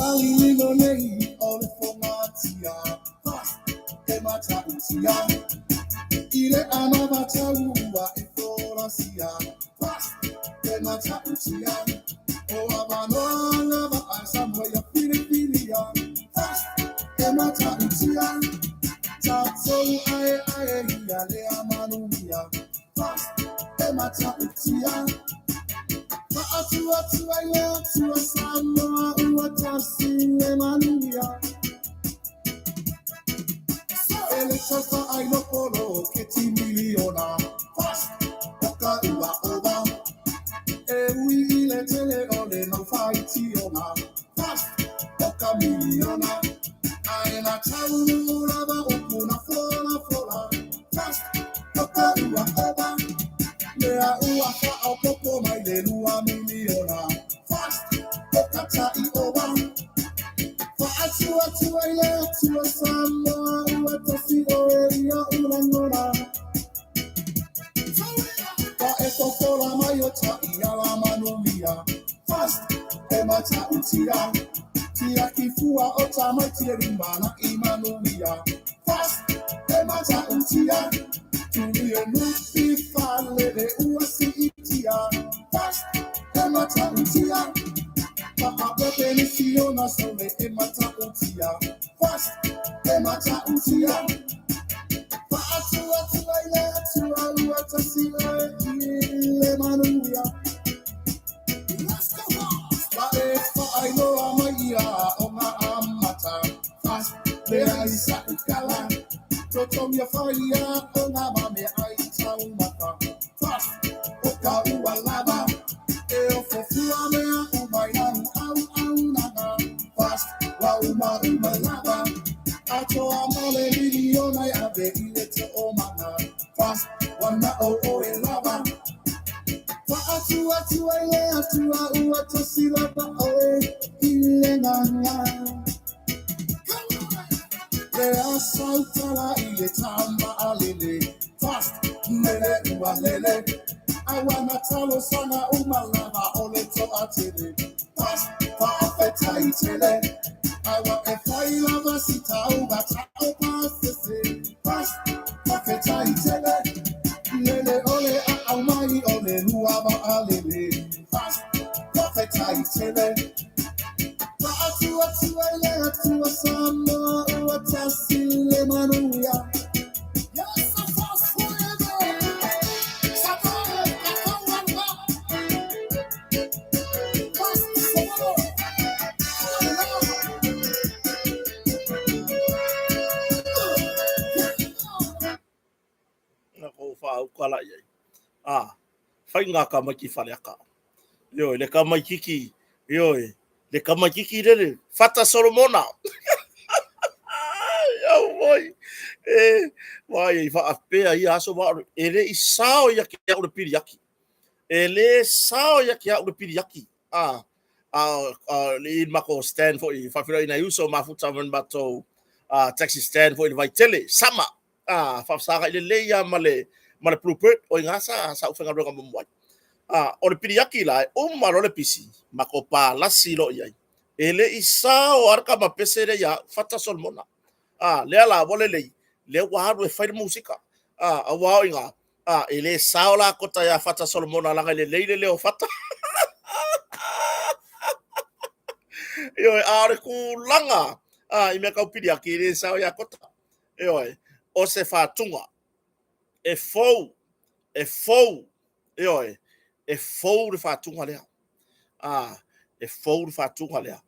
Ua lilo nei o le fogatia. Fast, e matautia. I le anavata ua e folasia. Fast, e matautia. O avanoa lava a Samoa ia filifilia. Fast, e matautia. Tatou ae ae ia lea manuia. Fast, e matautia. Fa'atu atu ai le Atua Samoa ua tasi le manuia. E le taufa ai no polo ke ti miliona. Fast, o ka ua ova. E ui i le tele o le mau faitioga. Fast, o ka miliona. Ae na taunu lava upu na fola fola. Fast, o ka ua ova. Lea ua faaopopo mai le 2 miliona. Fast, o ka ta'i ova. Fa'atu atu ai le Atua Samoa ua tasi oe ia ulagona. Pa e fofola mai o ta'i ala manuia. Fast, e matautia. Tiaki fua o tamaiti e rimana i manuia. Fast, e matautia. Tuli e nupi fale le ua siitia. Fast, e matautia. Pa'apepe nisi ona sole e matautia. Fast, e matautia. Fa'atu atu ai le Atua ua tasi oe i le manuia. Let's go fast! Pa e fa'ailoa mai ia o ngā amata. Fast, lea i sa'ukala. Totomia whaia o ngā mame ai taumata. Fast, o ka ua lava. E o fofua mea o mai au au au nanga. Fast, wa uma uma lava. Atoa male miliona e ave i le te o mana. Fast, wana o o e lava. Fa'atu atu ai le Atua ua tasi lava oe i le nganga. Lea sautala i le tama a lele. Fast, lele ua lele. Awana talo sanga uma lava o le to'a tele. Fast, fa'afetai tele. Awa e fai lava si tauga ta'o pasese. Fast, fa'afetai tele. Lele ole a au mai o le lua va'alele. Fast, fa'afetai tele. Fa'atu atu ai le Atua Samoa ua tasi le manuia. Yes, fast forever. Samoa, kakauanga. Fast forever. Na ko whaukala i ai. A, whai ngā ka mai ki whareaka. Ioi, le ka mai kiki, ioi, le ka mai kiki rere, Fata Solomona. Iau moi. E, wai, i whaapea ia aso wa, e le i sao ia ki au le piriaki. E le sao ia ki au le piriaki. A, a, a, le i mako stand foi, whawhira ina uso mafuta man matou, a, taxi stand foi le vaitele, sama. A, whawhasaga i le leia ma le, ma le Bluebird, o i ngā sa, sa uwhenga mamuai. A, o le piriaki la, e uma lo le pisi, ma ko pālasi lo iai. E le i sao araka ma pese le ia, Fata Solomona. A, lea la, wale lei, lea ua alu e fai le musika. A, a wao i ngā, a, e le sao la kota ia Fata Solomona langa i le leile leo Fata. Ioe, a o le kūlanga, a, i mea kau piriaki, e le sao ia kota. Ioe, o se whātunga. E fou, e fou, ioe, e fou le whātunga lea. A, e fou le whātunga lea.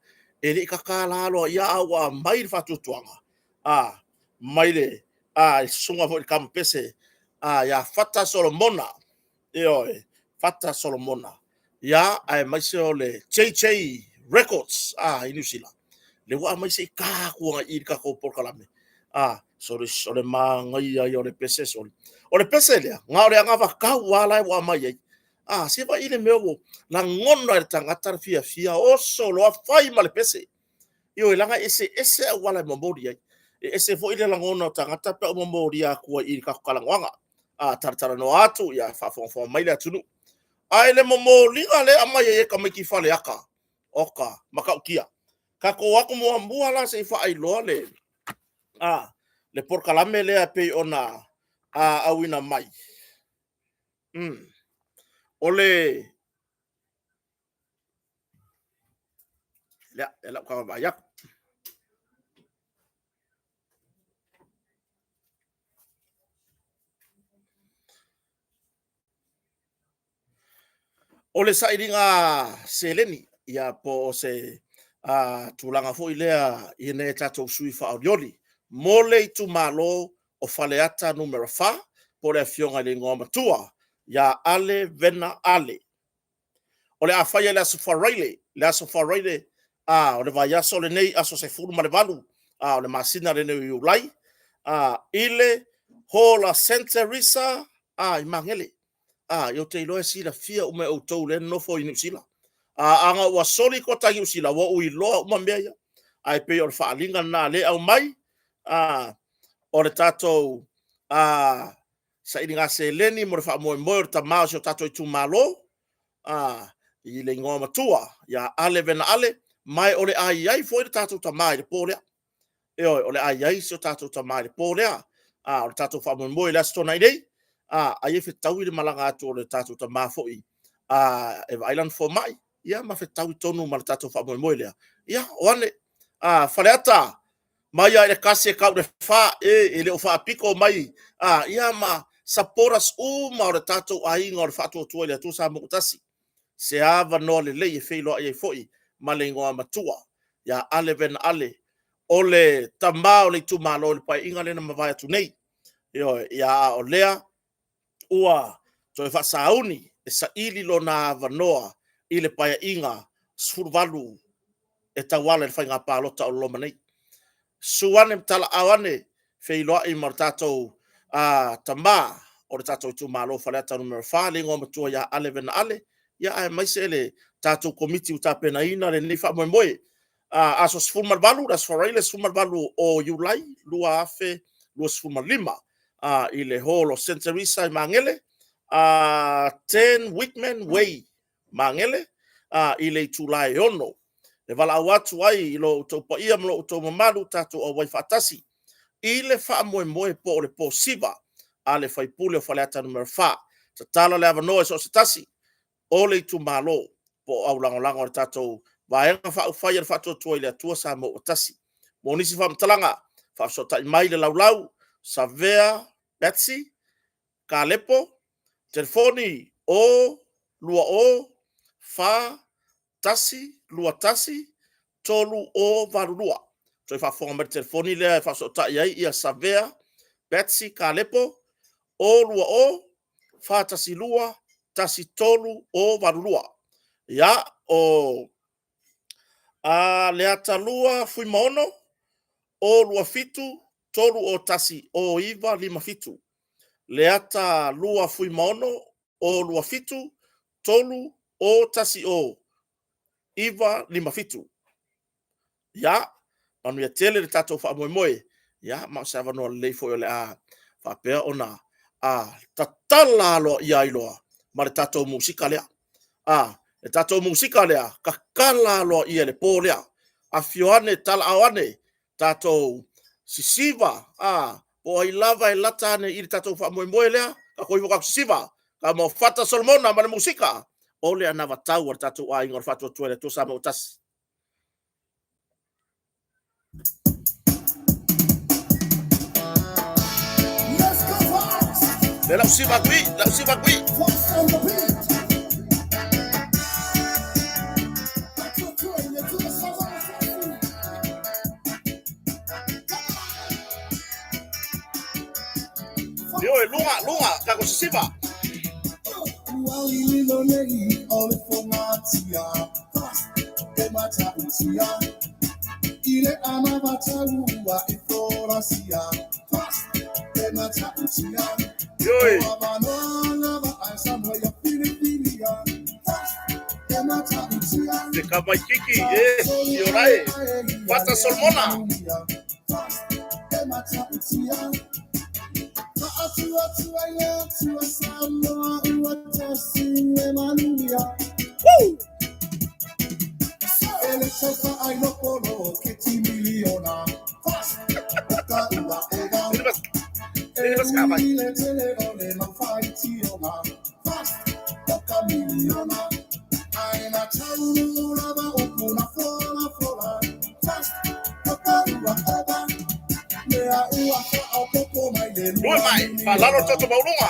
E le i kakā lalo ia au a mai le whātuatuanga. A, mai le, a, e sunga foi le kamapese, a, ia Fata Solomona. Ioe, Fata Solomona. Ia, ae mai se o le JJ Records, a, i New Zealand. Le ua mai se i kā kuanga i le kako polokalame. A, sori, o le māngai ai o le pese, sori. O le pese lea, ngā o le anga wakau wā lai ua mai ai. A, se vai i le mea wo, la ngona le tangata le fia fia, oso loa whai ma le pese. Ioe, langa ese ese au wala e momori ai. E ese foi le langona o tangata pe o momori a kua i kako kalangoanga. A, taratara noa atu, ia whaafongafonga mai le atunu. A ele momoriga le amai e ka mai ki whale aka. Oka, makautia. Tatou o atu muamua la se i faailoa le a le polokalame lea e pei ona auina mai. O le lea, e lau taga vaai atu. O le sailiga seleni, ia po o se tulaga foi lea i nai a tatou sui faaolioli mo le itumalo o Faleata Nu.4, po o le Afioga i le Igoamatua ia Ale Vena Ale. O le a faia i le Aso Faraile, le Aso Faraile o le vaiaso lenei, aso 18 o le masina lenei o Iulai, i le Hall a Saint Teresa i Magele. Ou te iloa e silafia uma e outou lea e nonofo i Niu Sila. Ana ua soli kota i Niu Sila, ua ou iloa uma mea ia. Ae pei o le faaaliga lena o lea e aumai, o le tatou sailiga seleni mo le faamoemoe o le tama o si o tatou itumalo i le Igoamatua ia Ale Vena Ale, ma o le a i ai foi le tatou tama i le po lea. Ioe, o le a i ai si o tatou tama i le po lea. O le tatou faamoemoe i le Aso Toonai nei, ai e fetaui le malaga atu o le tatou tama foi e vaai lana fomai, ia ma fetaui tonu ma le tatou faamoemoe lea. Ia, o ane, Faleata, mai lava i le 1 e tau i le 4, e le o faapito mai, ia ma supporters uma o le tatou aiga o le Faatuatua i le Atua Samoa ua Tasi. Se avanoa lelei e feiloai ai foi ma le Igoamatua ia Ale Vena Ale, o le tama o le itumalo i le paeaiga lea na mavae atu nei. Ioe, ia a o lea ua toe faasauni e saili lona avanoa i le Paeaiga 18 e tauala i le faiga palota o lo o loma nei. Susu ane ma talaaao ane, feiloai ma le tatou tama o le tatou itumalo o Faleata Nu.4, le Igoamatua ia Ale Vena Ale, aemaise le tatou Komiti ua tapenaina lenei faamoemoe. Aso 18, le Aso Faraile 18 o Iulai 2025 i le Hall o Saint Teresa i Magele, 10 Wickman Way, Magele, i le itula e 6. E valaau atu ai i lo outou paia ma lo outou mamalu, tatou auai faatasi i le faamoemoe po o le po siva a le sui usufono o Faleata Nu.4. Tatala le avanoa i so o se tasi o le itumalo po o aulagolago a le tatou Vaega Faaupufai a le Faatuatua i le Atua Samoa ua Tasi. Mo nisi faamatalaga, faafesootai mai le laulau Savea Patsy Kalepo, telefoni 0 20 4 1 2 1 3 0 8 2. Toe faafofoga mai i le telefoni lea e faafesootai ai ia Savea Patsy Kalepo, 020 412 1382. Ia, o Leata 2 Fuimaono, 027 301 0957. Leata 2 Fuimaono, 027 301 957. Ia, manuia tele le tatou faamoemoe. Ia, ma o se avanoa lelei foi o le a faapea ona tatala aloaia ai loa ma le tatou musika lea. Le tatou musika lea, tatala aloaia i le po lea. Afifio ane, talaaao ane, tatou sisiva, po o ai lava e lata ane i le tatou faamoemoe lea, tatou ifo tatou sisiva, Taumaufata Solomona ma le musika, o le anavatau a le tatou aiga o le Faatuatua i le Atua Samoa ua Tasi. Le lau siva atu i, lau siva atu i. Ioe, luga, luga, tatou sisiva. Ioe. Te Kamaikiki, e, Iorae, Fata Solomona. Woo! Lue mai, faalalo le toto maualuga.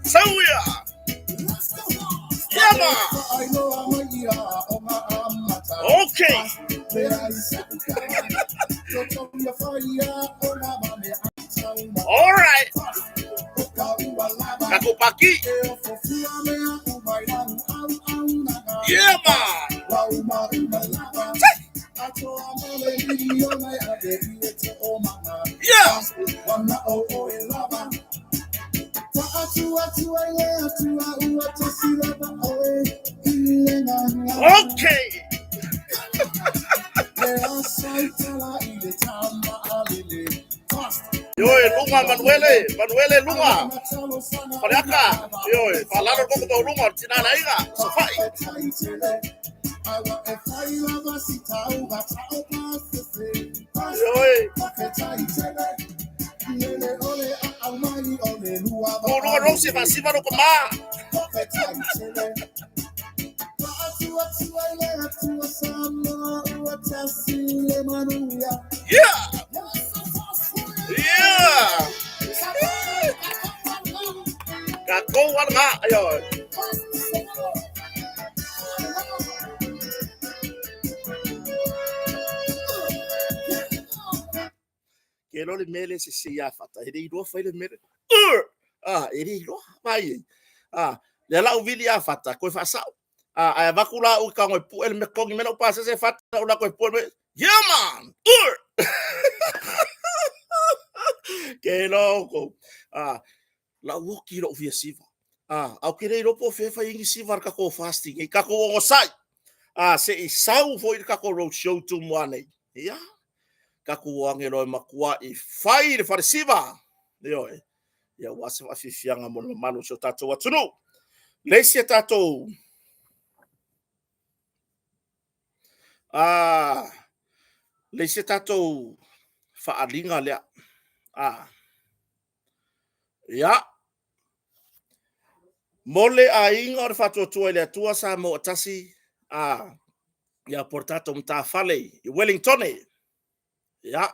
Sauia! Yeah, man! Okay! All right! Kako paki! Yeah, man! Yeah! Okay! Ioe, lunga Manuele, Manuele lunga. Faleaka, ioe, faalalo le koko maualuga o le tina le aiga, Safai. Ioe. Tu luga Rose faasiva loko ma. Yeah! Yeah! Kakou ala ngā, ioe. Ke lo le mele se se ia fata, e le iloa fai le mele. Ah, e le iloa, vai e. Ah, le lau vili ia fata, koe faasao. Ah, ae avaku la u ka ngoi pue le mekongi mena upa se se fata u la koe pue me. Yeah man! Ke loko. Ah, lau oki lou fia siva. Ah, au ke le iloa po o fea e fai ai ni siva a le kakou fasting ei kakou ogosai. Ah, se i sau foi le kakou road show Tumua nei. Ia, kakou o agelo e makua i fai le falesiva. Ioe. Ia ua se faafiafiaga mo le mamalu o si o tatou atunuu. Le isi a tatou ah, le isi a tatou faaliga lea. Ah, ia, mo le aiga o le Faatuatua i le Atua Samoa Tasi, ah, ia po o le tatou matafale i Wellingtone. Ia,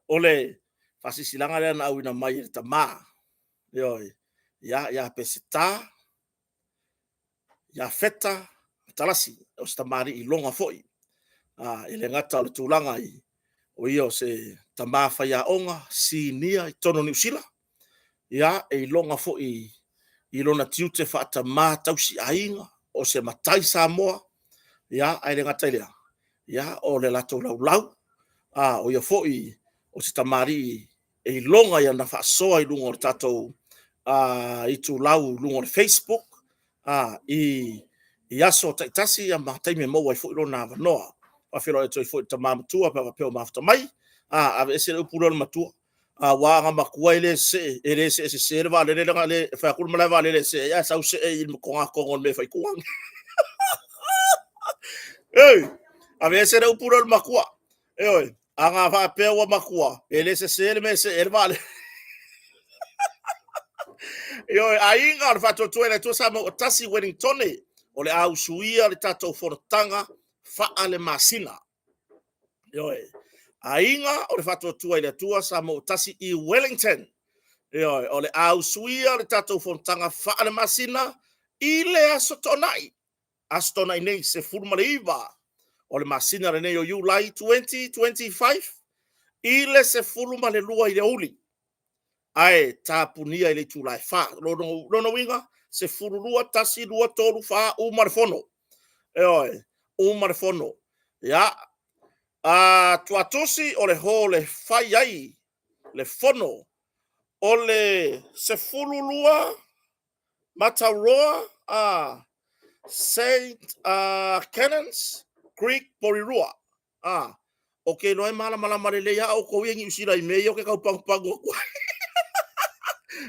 o le faasilasilaga lea na auina mai e le tamā, ioe, ia, ia Peseta, ia Feta Matalasi, o se tamalii iloga foi, a, e le gata o le tulaga i, o ia o se tamā faiaoga, sinia i totonu o Niu Sila, ia, e iloga foi i lona tiute faatamā tausi aiga, o se matai Samoa, ia, ae le gata i lea, ia, o le latou laulau, a, o ia foi o se tamalii e iloga i ana faasoa i luga o le tatou itulau i luga o le Facebook i i aso taitasi ia ma taimi e maua ai foi lona avanoa. Faafeiloai atu ai foi i le tama matua pe a faapea o mafuta mai. A, aveese le upu lea o le matua. A, aua a na matua e le see, e le see sese le vaalele leaga le fai atu le malae vaalele e see ai ae sau see i le togatogo o le mea e fai tua. Ei, aveese le upu lea o le matua. Ioe, a na faapea ua matua, e le sese le mea e see ai le vaalele. Ioe, aiga o le Faatuatua i le Atua Samoa ua tasi Wellingtone, o le a usuia le tatou fonotaga faalemasina. Ioe, aiga o le Faatuatua i le Atua Samoa ua tasi i Wellington. Ioe, o le a usuia le tatou fonotaga faalemasina i le Aso Toonai Aso Toonai nei, 19 o le masina lenei o Iulai 2025 i le 12 i le aoauli. Ae tapunia i le itula e 4. Lona uiga, 12, 1, 2, 3, 4, uma le fono. Ioe, uma le fono. Ia, a Tuatusi o le hall e fai ai le fono o le 12 Mataroa a Saint Canons Creek Porirua. A, o ke iloa e malamalama lelei lava outou ia i Niu Sila i mea ia ou te tau pagupagu atu ai.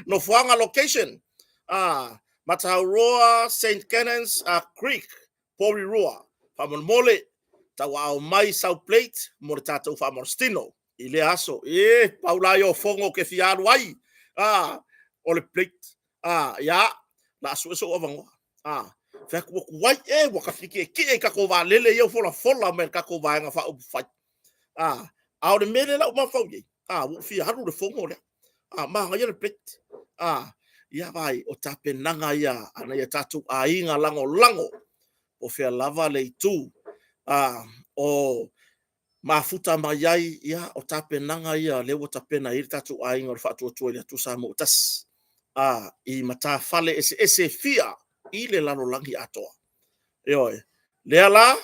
Nofoaga location, a, Matauroa, St. Canons, a, Creek, Porirua. Faamolemole, tauaao mai sau plate mo le tatou faamalositino i lea aso. E, pau la ia o fono ou te fia alu ai, a, o le plate. A, ia, la a sue sou avanoa. A, fai atu ua tuai, e, ua ta fia tietie i tatou vaalele ia ua folafola mai e le tatou Vaega Faaupufai. A, a o le mea lea la ua mafaufau i ai, a, ua ou fia alu i le fono lea. A, manaia le plate. A, ia vaai, o tapenaga ia a nai a tatou aiga lagolago, po o fea lava le itu, a, o mafuta mai ai, ia, o tapenaga ia lea ua tapena i ai le tatou aiga o le Faatuatua i le Atua Samoa ua Tasi, a, i matafale eseese e fia i le lalolagi atoa. Ioe. Lea la,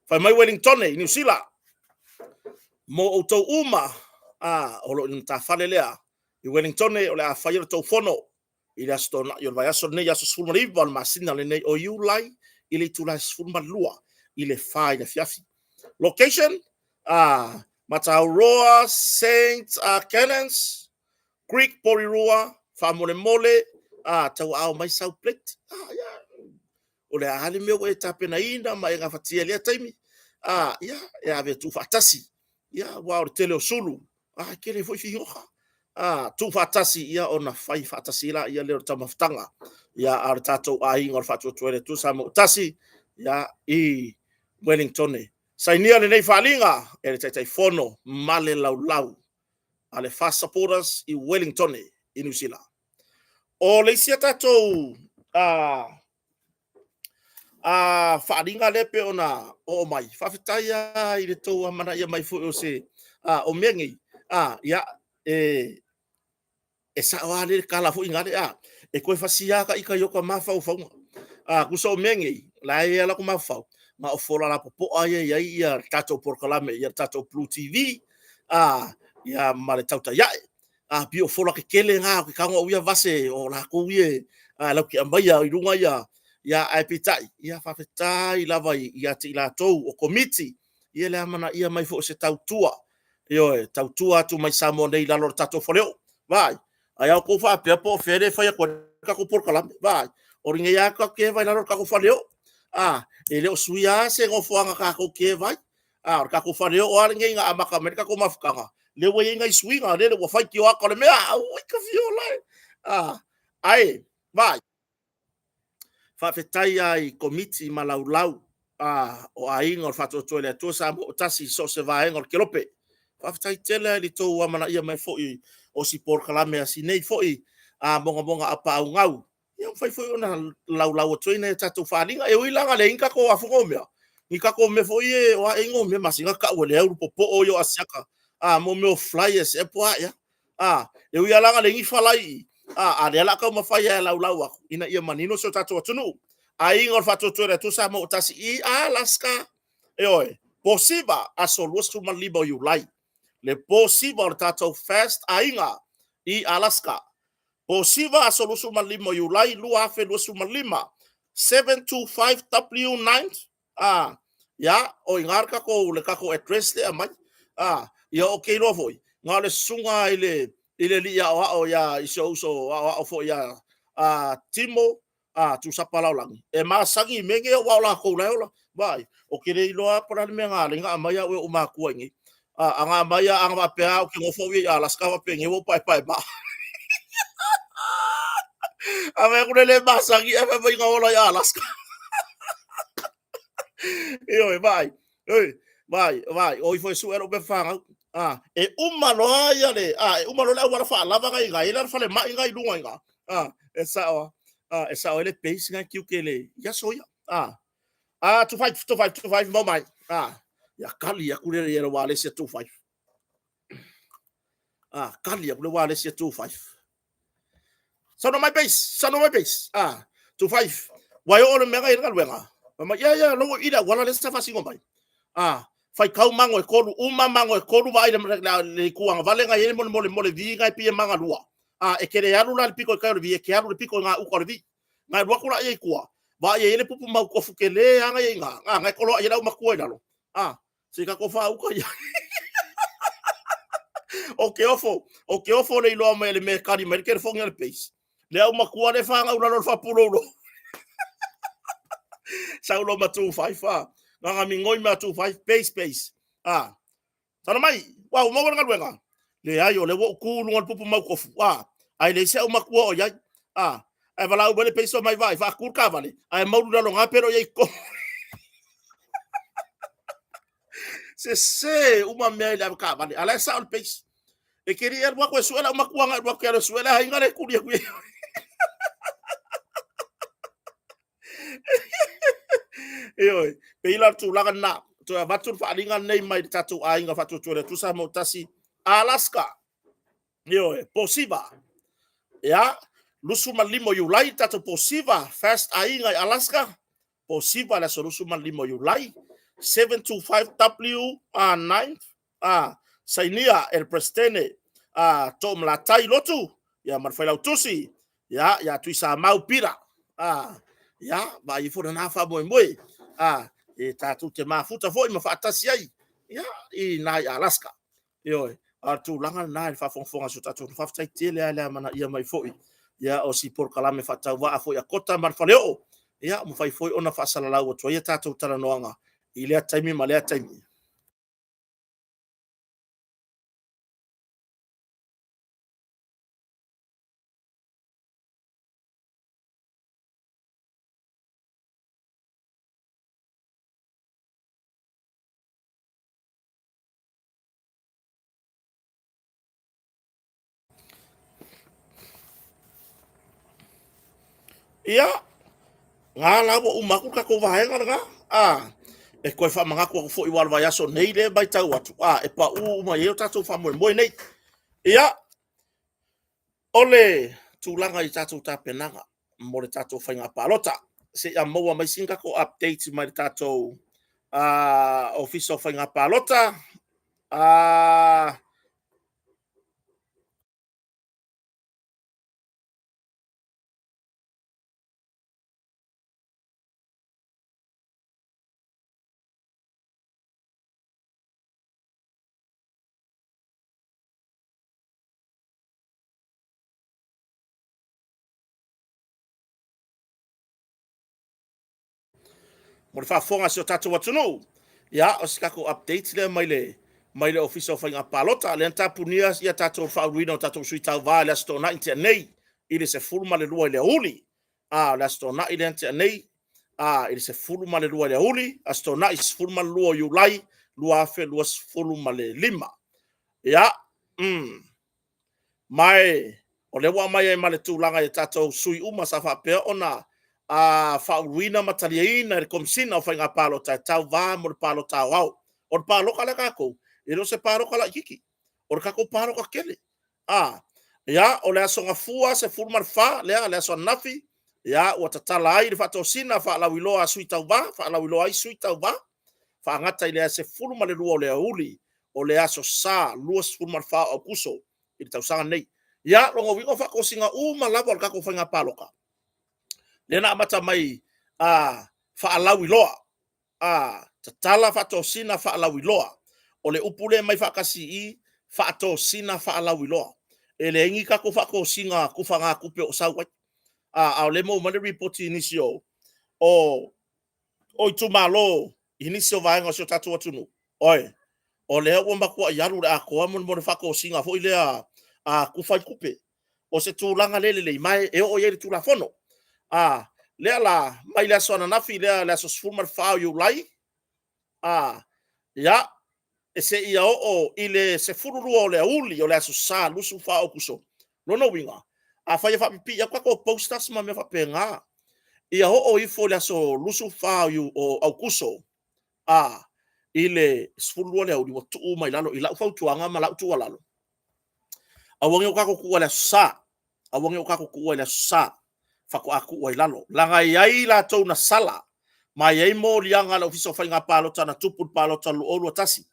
fai mai Welingtone i Niu Sila, mo outou uma, a, o lo o i le matafale lea i Welingtone, o le a faia le tou fono i le Aso Toonai o le vaiaso lenei, aso 19 o le masina lenei o Iulai i le itula e 12 i le 4 i le afiafi. Location, Matauroa, St. Canons, Creek, Porirua. Faamolemole, tauaao mai sau plate. Yeah. O le a le mea ua e tapenaina ma e gafatia i lea taimi, ia, e ave e tuufaatasi. Ia, aua o le tele o sulu, a, e tele foi figota. A, tuufaatasi, ia, ona fai faatasi la, ia lea o le taumafataga. Ia, a o le tatou aiga o le Faatuatua i le Atua Samoa ua Tasi, ia, i Wellingtone. Sainia lenei faaaliga e le Taitaifono ma le Laulau a le FAST Supporters i Wellingtone i Niu Sila. O le isi a tatou a, a faaaliga lea pe ona oo mai, faafetai lava i le tou amanaia mai foi o se a, o mea nei, a, ia, e, e sao lava le tala foi gale, a, e toe fasia lava ta ita i ota mafaufauga. A, tusa o mea nei, la e i ai lava latou mafaufau, ma o fola lapopoa ia e i ai ia le tatou polokalame, ia le tatou Blue TV, a, ia ma le tautai ae. A pei o fola tetele na ou te tago au ia vase o latou ia a latou te aumaia i luga ia, ia ae peitai, ia faafetai lava ia te i latou o Komiti, ia le amanaia mai foi o se tautua, ioe, tautua atu mai Samoa nei i lalo o le tatou faleoo. Vaai, ai a outou faapea po o fea le fai atu ai le tatou polokalame. Vaai, o lenei lava tatou te eva i lalo o le tatou faleoo. A, e le o suia lava se nofoaga tatou te eva ai. A, o le tatou faleoo lava lenei na amata mai le tatou mafutaga, lea ua i ai nai suiga, lele ua fai tioata o le mea, auoi ka fiola e. A, ae, vaai, faafetai lava i Komiti ma laulau a, o aiga o le Faatuatua i le Atua Samoa ua Tasi i so o se vaega o le kelope. Faafetai tele lava i le tou amanaia mai foi o si polokalame a si nei foi a mogamoga aupaaugau. Ia mafai foi ona laulau atu ai nai a tatou faaaliga. E ui la ina leai ni tatou afuga o mea, ni tatou mea foi e o a ea o mea masina tau e le aulu popoo ia o Asiata, a mo mea o flyers ea po o a ea. A, e ui lava la ina leai ni fala i i, a, a lea o le a taumafai lava e laulau atu ina ia manino si o tatou atunuu. Aiga o le Faatuatua i le Atua Samoa ua Tasi i Alaska, ioe, po Siva, aso 25 o Iulai, le po Siva o le tatou Fast Aiga i Alaska. Po Siva, aso 25 o Iulai 2025, 725W9, a, ia, o i ina le tatou, le tatou address lea e aumai. A, ia ou te iloa foi, na o le susuga i le, i le alii aoao ia, i si ou uso aoao foi ia a, Timo, a, Tusapa Laolagi, e masani i mea nei aua o latou la e ola. Vaai, ou te le iloa lava po o le a le mea na ala ai ona aumai au e ou matua i inei. A, ana aumai lava, ana faapea lava ou te nofo au ia i Alaska faapenei ua ou paepae maa. A fai atu le le masani ae fai mai na ola i Alaska. Ioe, vaai, oi, vaai, vaai, o ifo e sue lou mea fanau. A, e uma loa ia le, a, e uma loa le auala faalava na i ina, e i ai la le falemai na i luga i ina. A, e sao, a, e sao ai le base na e tiute le, i aso ia. A, a, 25, 25, 25, mau mai. A, ia kali atu le ia le walesi a 25. A, kali atu le walesi a 25. Saunoa mai Pace, saunoa mai Pace. Ah, 25. Ua e oo le mea i le galuega. Fai mai, ia, ia, logo i le auala lea sa faasino mai. Ah, faitau mago e kolu, uma mago e kolu vaai le, le, le itu agavale na i ai le mole mole vi na e pei e magalua. Ah, e te le alu la i le pito i tai o le vi, e te alu i le pito i gauta o le vi. Na e alu atu la i tua, vaai e i ai le pupu mau tofu tele lava na i ai i ina, na e toloai ai le aumatua i lalo. Ah, se i tatou faauta ia. O ke ofo, o ke ofo le iloa mai e le mea e kali mai le telefoni a le Pace. Le aumatua le fanau lalo le faapulou. Sau lo ma 25 na na migoi ma 25 Pace Pace. Ah, Tala mai, ua ua maua le galuega. Leai, o lea ua ou tu i luga o le pupu mau tofu, a, ae leai se aumatua o i ai. A, ae valaau mai le peiso mai vaai, faatu le taavale, ae maulu i lalo na pe le o i ai i totonu. Sese uma mea i le avetaavale, a la e sao le peisi. E te le alu atu e sue le aumatua na alu atu e alu e sue le aiga le tuli atu i ai. Ioe, pei la o le tulaga lena. Toe avatu le faaaliga lenei mai le tatou aiga faatuatua le Atua Samoa tasi, Alaska. Ioe, Posiva. Ia, 25 o Iulai le tatou Posiva, first aiga i Alaska. Posiva le aso 25 o Iulai. 725 W9 a sainia e le Peresetene a Toomalatai Lotu ia ma le Failautusi ia ia Tuisamau Pira a ia vaai ifo lena faamoemoe a e tatou te mafuta foi ma faatasi ai ia i na i Alaska. Ioe, a o le tulaga lena i le faafogafoga a si o tatou atunuu. Faafetai tele lava le amanaia mai foi ia o si polokalame faatauvaa foi a Kota ma le Faleoo ia ua mafai foi ona faasalalau atu ai a tatou talanoaga i lea taimi ma lea taimi. Ia, na la ua uma atu le tatou vaega lena, a, e toe faamanatu atu foi aua o le vaiaso nei lea e matau atu, a, e pau uma i ai o tatou faamoemoe nei. Ia, o le tulaga i tatou tapenaga mo le tatou faiga palota, seia maua mai sina tatou update mai le tatou Ofisa o Faiga Palota. Mo le faafofoga a si o tatou atunuu, ia, o se tatou update lea mai le mai le Ofisa o Faiga Palota. Lea na tapunia ia tatou faauluina o tatou sui tauva i le Aso Toonai na tea nei i le 12 i le aoauli. A, o le Aso Toonai lea na tea nei a, i le 12 i le aoauli, Aso Toonai 12 o Iulai 2025. Ia, Ma o lea ua aumai ai ma le tulaga i tatou sui uma sa faapea ona a faauluina ma taliaina e le Komesina o Faiga Palota e tauva mo le palota aoao. O le palota lea tatou, e le o se palota laitiiti, o le tatou palota tele. A, ia, o le aso Gafua 14, lea, le aso ananafi, ia, ua tatala ai le faatosina faalauiloa a sui tauva, faalauiloa ai sui tauva, faagata i le 12 o le aoauli o le aso Sa 24 o Aokuso i le tausaga lenei. Ia, lona uiga o faatosina uma lava o le tatou faiga palota, lea na amata mai a faalauiloa, a tatala faatosina faalauiloa. O le upu lea e aumai faatasi i i, faatosina faalauiloa. E leai ni tatou faatosina tufagatupe o sau ai. A o lea e maua mai le lipoti i nisi o itumalo i nisi o vaega o si o tatou atunuu, oi, o lea ua matuai alu le atoa mo le faatosina foi lea a tufa ai tupe. O se tulaga le lelei, ma e oo i ai le Tulafono. A, lea la, mai le aso ananafi lea, le aso 14 o Iulai, a, ia, e seia oo i le 12 o le aoauli o le aso Sa 24 o Aokuso. Lona uiga, afai e faapipii atu tatou posters ma mea faapena, ia oo ifo i le aso 24 o Aokuso a i le 12 o le aoauli ua tuu uma i lalo i lau fautuaga ma lau tuualalo. Aua ne i o tatou tuua i le aso Sa. Aua ne i o tatou tuua i le Aso Sa, faatoa tuu ai i lalo. Leaga e i ai i latou na sala, ma e i ai moliaga a le Ofisa o Faiga Palota na tupu i le palota o le 2021.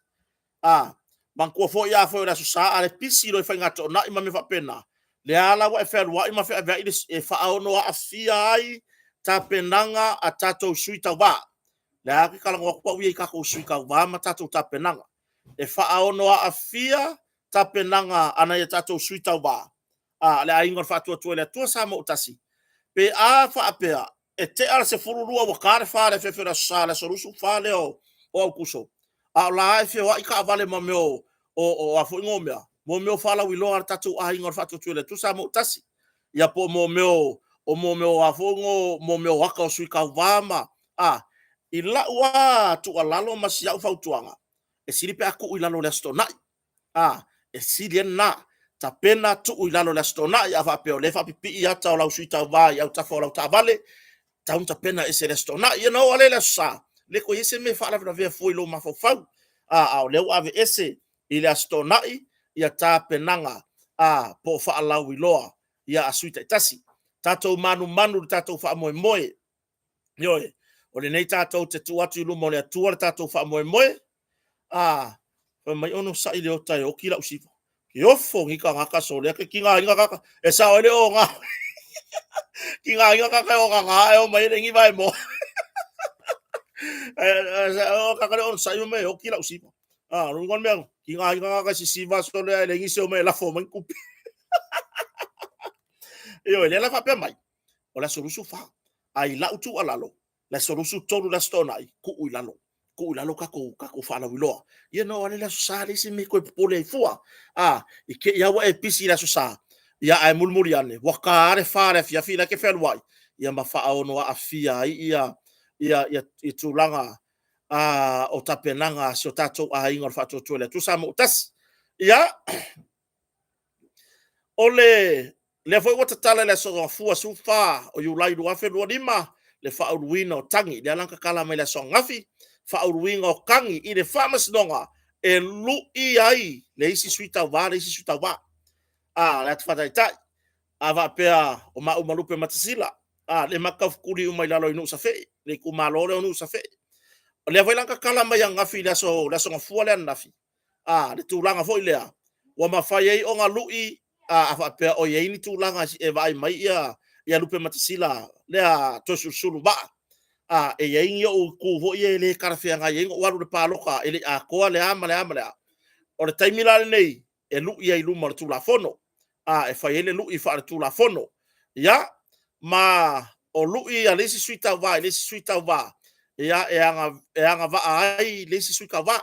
A, manatua foi afai o le Aso Sa a o lea e pisi loa i faiga toonai ma mea faapena, lea la ua e fealuai ma feaveai le e faaono aafia ai tapenaga a tatou sui tauva. O lea lava ou te talanoa atu au ia i tatou sui tauva ma tatou tapenaga. E faaono aafia tapenaga a nai a tatou sui tauva a le Aiga o le Faatuatua i le Atua Samoa ua Tasi, pe a faapea e tea le 12 ua ta le 4 i le afiafi o le Aso Sa, le aso 24 lea o Aokuso, a o la e feoai taavale ma mea o a foi mea, mo mea o faalauiloa a le tatou Aiga o le Faatuatua i le Atua Samoa ua Tasi. Ia po o mea o a foi mea o ata o sui tauva ma... I lau lava tuualalo ma si au fautuaga, e sili pe a tuu i lalo i le Aso Toonai. A, e sili ai lena, tapena tuu i lalo i le Aso Toonai. A faapea o lea e faapipii ata o lau sui tauva i autafa o lau taavale, e tatau ona tapena ese i le Aso Toonai. Ia ona oo lea i le Aso Sa, le toe i ai se mea e faalavelavea fua i lou mafaufau. A o lea ua aveese i le Aso Toonai ia tapenaga po o faalauiloa a sui taitasi. Tatou manumanu i le tatou faamoemoe. Ioe, o lenei tatou te tuu atu i luma o le Atua le tatou faamoemoe. A, fai mai onosai Leota e oti lau siva. E ofo nei tagata sole ake tigaina tagata. E sao ai le oga. Tigaina tagata e ogaga ae omai e leai ni vaemoa. O tagata le onosai mai e oti lau siva. A, o le mea, tigaina tagata e sisiva sole ae leai nisi e omai e lafo mai ni tupe. Ioe, lea la faapea mai, o le aso 24. Ae i lau tuualalo, le aso 23 i le Aso Toonai, tuu i lalo, tuu i lalo tatou, tatou faalauiloa. Ia ona oo lava lea i le Aso Sa, leai se mea e toe popole ai fua. A, i te i lava ua e pisi i le Aso Sa, ia ae mulimuli ane, ua ta lava le 4 i le afiafi la e te fealuai, ia ma faaono aafia ai ia, ia, ia, ia tulaga o tapenaga a si o tatou aiga o le Faatuatua i le Atua Samoa ua Tasi. Ia, o le lea foi ua tatala i le aso Gafua 14 o Iulai 2025 le faauluina o tagi. Lea la na tatala mai le aso ananafi, faauluina o tagi i le faamasinoga e lui ai le isi sui tauva le isi sui tauva. A, le ata faataitai, a faapea o maua ma Lupe Matasila, a, le ma taufetuli uma i lalo i Nuusafee, le itumalo lea o Nuusafee. O lea foi la na tatala mai ananafi i le aso, le aso Gafua lea ananafi, a, le tulaga foi lea ua mafai ai ona lui a, a faapea o i ai ni tulaga e vaai mai ia, ia Lupe Matasila lea Toesulusulu Vaa, a, e i ai ni ou itu foi ia e le talafeagai ai ona ou alu i le palota e le i atoa le a ma le a ma le a. O le taimi la lenei e lui ai i luma o le Tulafono, a, e fai ai le lui faale-Tulafono. Ia, ma o lui a le isi sui tauva i le isi sui tauva, ia, e agavaa ai le isi sui tauva.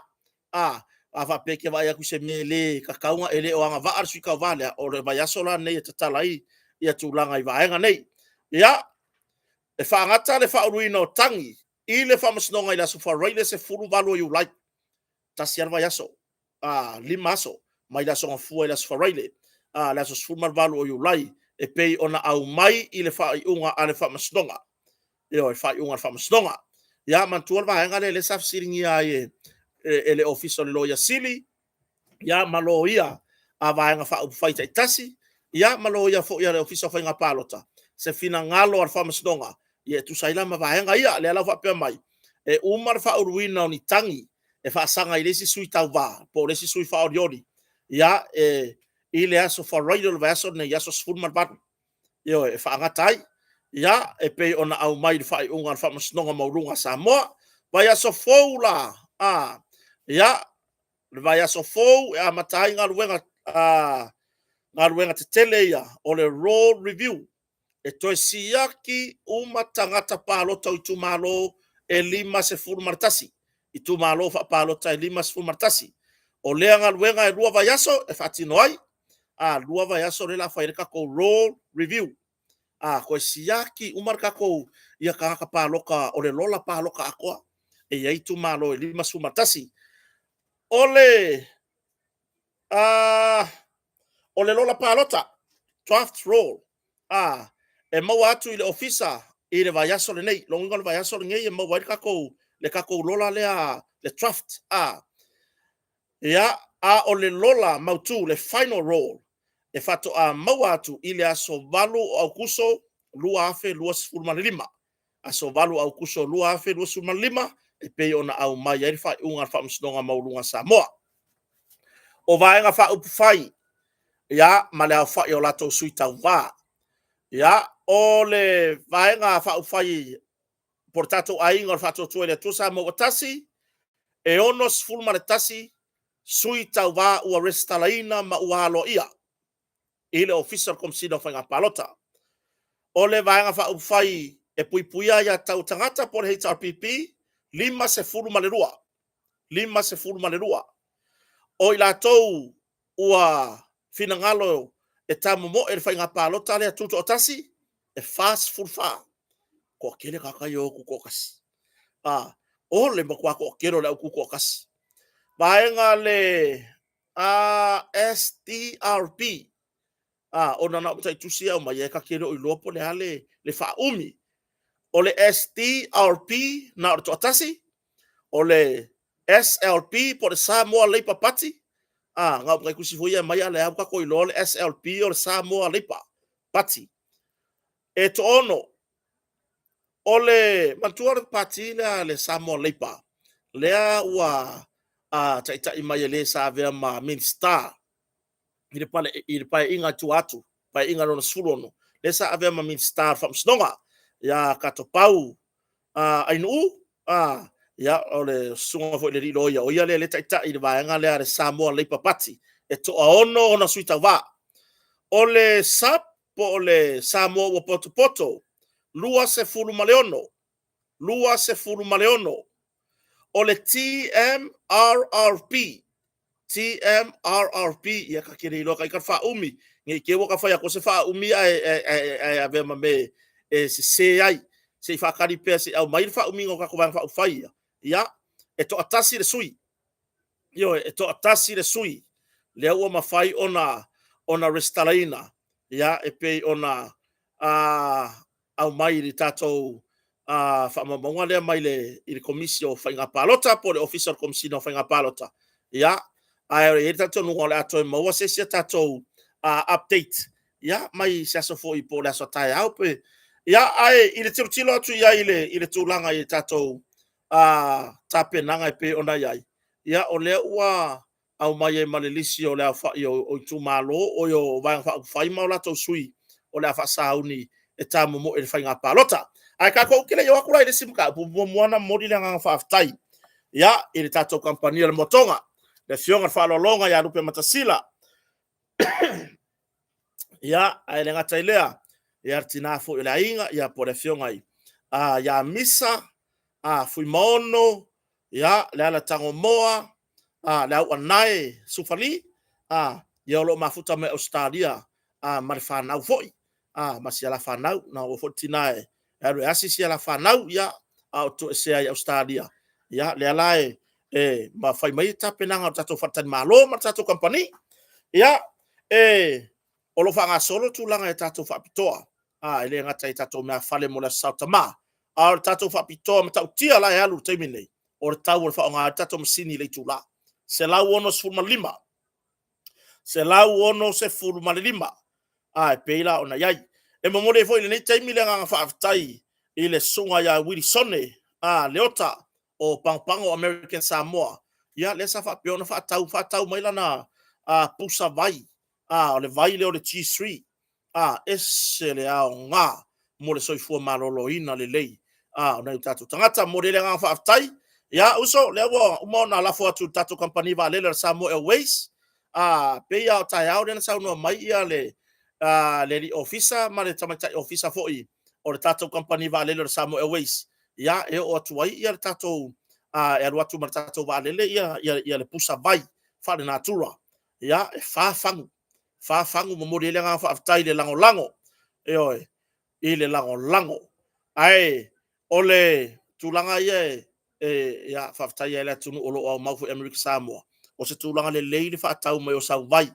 A, a faapea e te vaai atu i se mea e le tatau ona, e le o agavaa le sui tauva lea, o le vaiaso la lenei e tatala ai ia tulaga i vaega nei. Ia, e faagata le faauluina o tagi i le Faamasinoga i le aso Faraile 18 o Iulai. Tasi lava le vaiaso, a, 5 aso mai le aso Gafua i le aso Faraile, a, le aso 18 o Iulai, e pei ona aumai i le faaiuga a le Faamasinoga. Ioe, faaiuga a le Faamasinoga. Ia, manatua le vaega lea lea sa fesiligia ai e, e, e le Ofisa o le Loia Sili, ia ma loia a Vaega Faaupufai taitasi, ia ma loia foi a le Ofisa o Faiga Palota, se finagalo a le Faamasinoga, ia e tusa ai la ma vaega ia. Lea la ua faapea mai, e uma le faauluina o ni tagi e faasaga i le isi sui tauva po o le isi sui faaolioli, ia, e, i le aso Faraile o le vaiaso lenei, aso 18, ioe, e faagata ai. Ia, e pei ona aumai i le faaiuga a le Faamasinoga Maualuga a Samoa. Vaiaso fou la, a, ia, le vaiaso fou e amata ai galuega, a, galuega tetele ia o le roll review, e toe siaki uma tagata palota o itumalo e 51, itumalo faapalota e 51. O lea galuega e 2 vaiaso e faatino ai, a, 2 vaiaso lea o le a fai ai le tatou roll review. A, toe siaki uma le tatou, ia tagata palota o le lola palota atoa e i ai itumalo e 51. O le a, o le lola palota, draft roll, a, e maua atu i le ofisa i le vaiaso lenei. Lona uiga o le vaiaso lenei e maua ai le tatou, le tatou lola lea, le draft, a. Ia, a o le lola mautu, le final roll, e faatoa maua atu i le aso 8 o Aukuso 2025. Aso 8 Aukuso 2025 e pei ona aumai ai le faaiuga a le Faamasinoga Maualuga a Samoa. O Vaega Faaupufai, ia, ma le aofai o latou sui tauva. Ia, o le Vaega Faaupufai po o le tatou Aiga o le Faatuatua i le Atua Samoa ua Tasi, e 61 sui tauva ua resitalaina ma ua aloaia i le Ofisa o le Komesina o Faiga Palota. O le Vaega Faaupufai e Puipuia Aia Tatau a Tagata po o le HRPP, 52. 52. O i latou ua finagalo e tamomoe i le faiga palota lea tutoatasi, e 44. Toatele tagata ia e o e tutoatasi. A, o le matua toatele o le au tutoatasi. Vaega le SDRP, ona na o mataitusi e aumai, ae ta te le o iloa po o le a le faaumi. O le SDRP na o le toatasi, o le SLP po o le Samoa Labour Party, na o mataitusi foi ia e aumai, a o lea ua tatou iloa o le SLP o le Samoa Labour Party. E toaono. O le manatua le pati lea a le Samoa Labour, lea ua taitai mai e le sa avea ma Minisita i le Paeaiga i tua atu, Paeaiga Lona XVI, lea sa avea ma Minisita o Faamasinoga ia Katopau Ainuu, ia, o le susuga foi i le alii loia, o ia lea e taitai i le vaega lea a le Samoa Labour Party. E toaono ona sui tauva. O le SUPP po o le Samoa ua Potopoto, 26, 26. O le TMRRP, TMRRP, ia ta te le iloa ita le faaumi, ne i te i ua ta fai atu se faaumi ae avea ma mea e sese ai. Se i faatali pea se i aumai le faaumiga o tatou Vaega Faaupufai ia, ia, e toatasi le sui. Ioe, e toatasi le sui lea ua mafai ona resitalaina, ia, e pei ona aumai i le tatou faamaumauga lea mai le Komisi o Faiga Palota po o le Ofisa o le Komesina o Faiga Palota. Ia, ae i ai le talitonuga o le a toe maua se isi a tatou update ia mai se aso foi po o le aso taeao pe ia. Ae i le tilotilo atu i ai i le tulaga i tatou tapenaga e pei ona i ai, ia, o lea ua aumai ai ma le lisi o le aofai o itumalo, o Vaega Faaupufai ma o latou sui o le a faasauni e tamomoe i le faiga palota. Ae tatou te le i o atu la i le isi mataupu, muamua ona momoli le agaga faafetai ia i le tatou kamupani o le Motoga, le afioga i le Faaaloaloga ia Lupe Matasila. Ia, ae le gata i lea, ia le tina foi o le aiga, ia po o le afioga i ia Misa Fuimaono, ia le ala Tagomoa, le au Anae Sufali, ia o lo o mafuta mai Ausetalia ma le fanau foi, ma si ala fanau. Na oo foi le tina e alu e asi si ala fanau, ia, a o toesea i Ausetalia, ia, lea la e fai mai tapenaga o le tatou faletalimalo ma le tatou kamupani. Ia, e o lo o faagasolo tulaga i tatou faapitoa, e le gata i tatou meafale mo le Aso Sa o Tama, a o le tatou faapitoa matautia la e alu i le taimi nei, o le tau o le faaaoga ai le tatou masini i le itula 165, 165, e pei la ona i ai. E momoli ai foi i lenei taimi le agaga faafetai i le susuga ia Wilisone Leota o Pagopago American Samoa, ia lea sa faapea ona faatau mai lana pusa vai, o le vai lea o le G3, ese le aoga mo le soifua maloloina lelei o nai o tatou tagata. Momoli ai le agaga faafetai. Ia, uso, lea ua uma ona lafo atu i le tatou kamupani vaalele o le Samoa Airways. Pei lava o taeao lea na saunoa mai ia le alii ofisa ma le tamaitai ofisa foi o le tatou kamupani vaalele o le Samoa Airways, ia, e oo atu ai ia le tatou e alu atu ma le tatou vaalele ia le pusa vai faalenatura. Ia, e fa fagu, fa fagu. Momoli ai le agaga faafetai i le lagolago, ioe, i le lagolago. Ae o le tulaga ia e ia faafetai ai le atunuu o lo o aumau foi i Amerika Samoa, o se tulaga lelei le faatau mai o sau vai.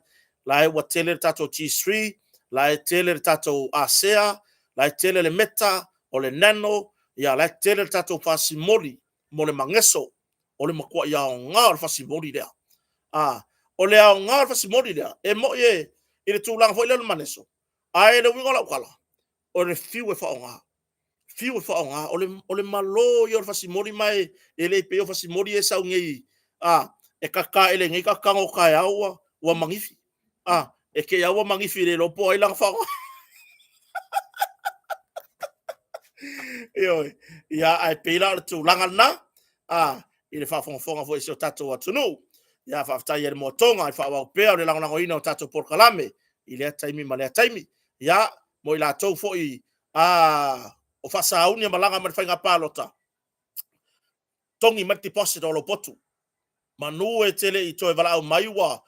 La e ua tele le tatou G3, la e tele le tatou ASEA, la e tele le Meta, o le Nano, ia la e tele le tatou fasimoli mo le mageso. O le matuai aoga o le fasimoli lea. O le aoga o le fasimoli lea, e moi e I le tulaga foi lea o le maneso, ae le uiga o lau tala, o le fiu e faaaoga, fiu e faaaoga, o le malo ia o le fasimoli, ma e le pei o fasimoli ia e sau nei, a, e kaka ele nei ta tago taeao ua manifi. A, e te i lava ua manifi le iloa po o ai lana faaaoga. Ioe. Ia, ae pei la o le tulaga lena, a, i le faafogafoga foi a si o tatou atunuu. Ia, faafetai i le moatoga i le faaauau pea o le lagolagoina o tatou polokalame i lea taimi ma lea taimi. Ia, mo i latou foi a, o faasauni e malaga mai le faiga palota, togi mai le deposit o lou potu. Manu e te le i toe valaau mai ua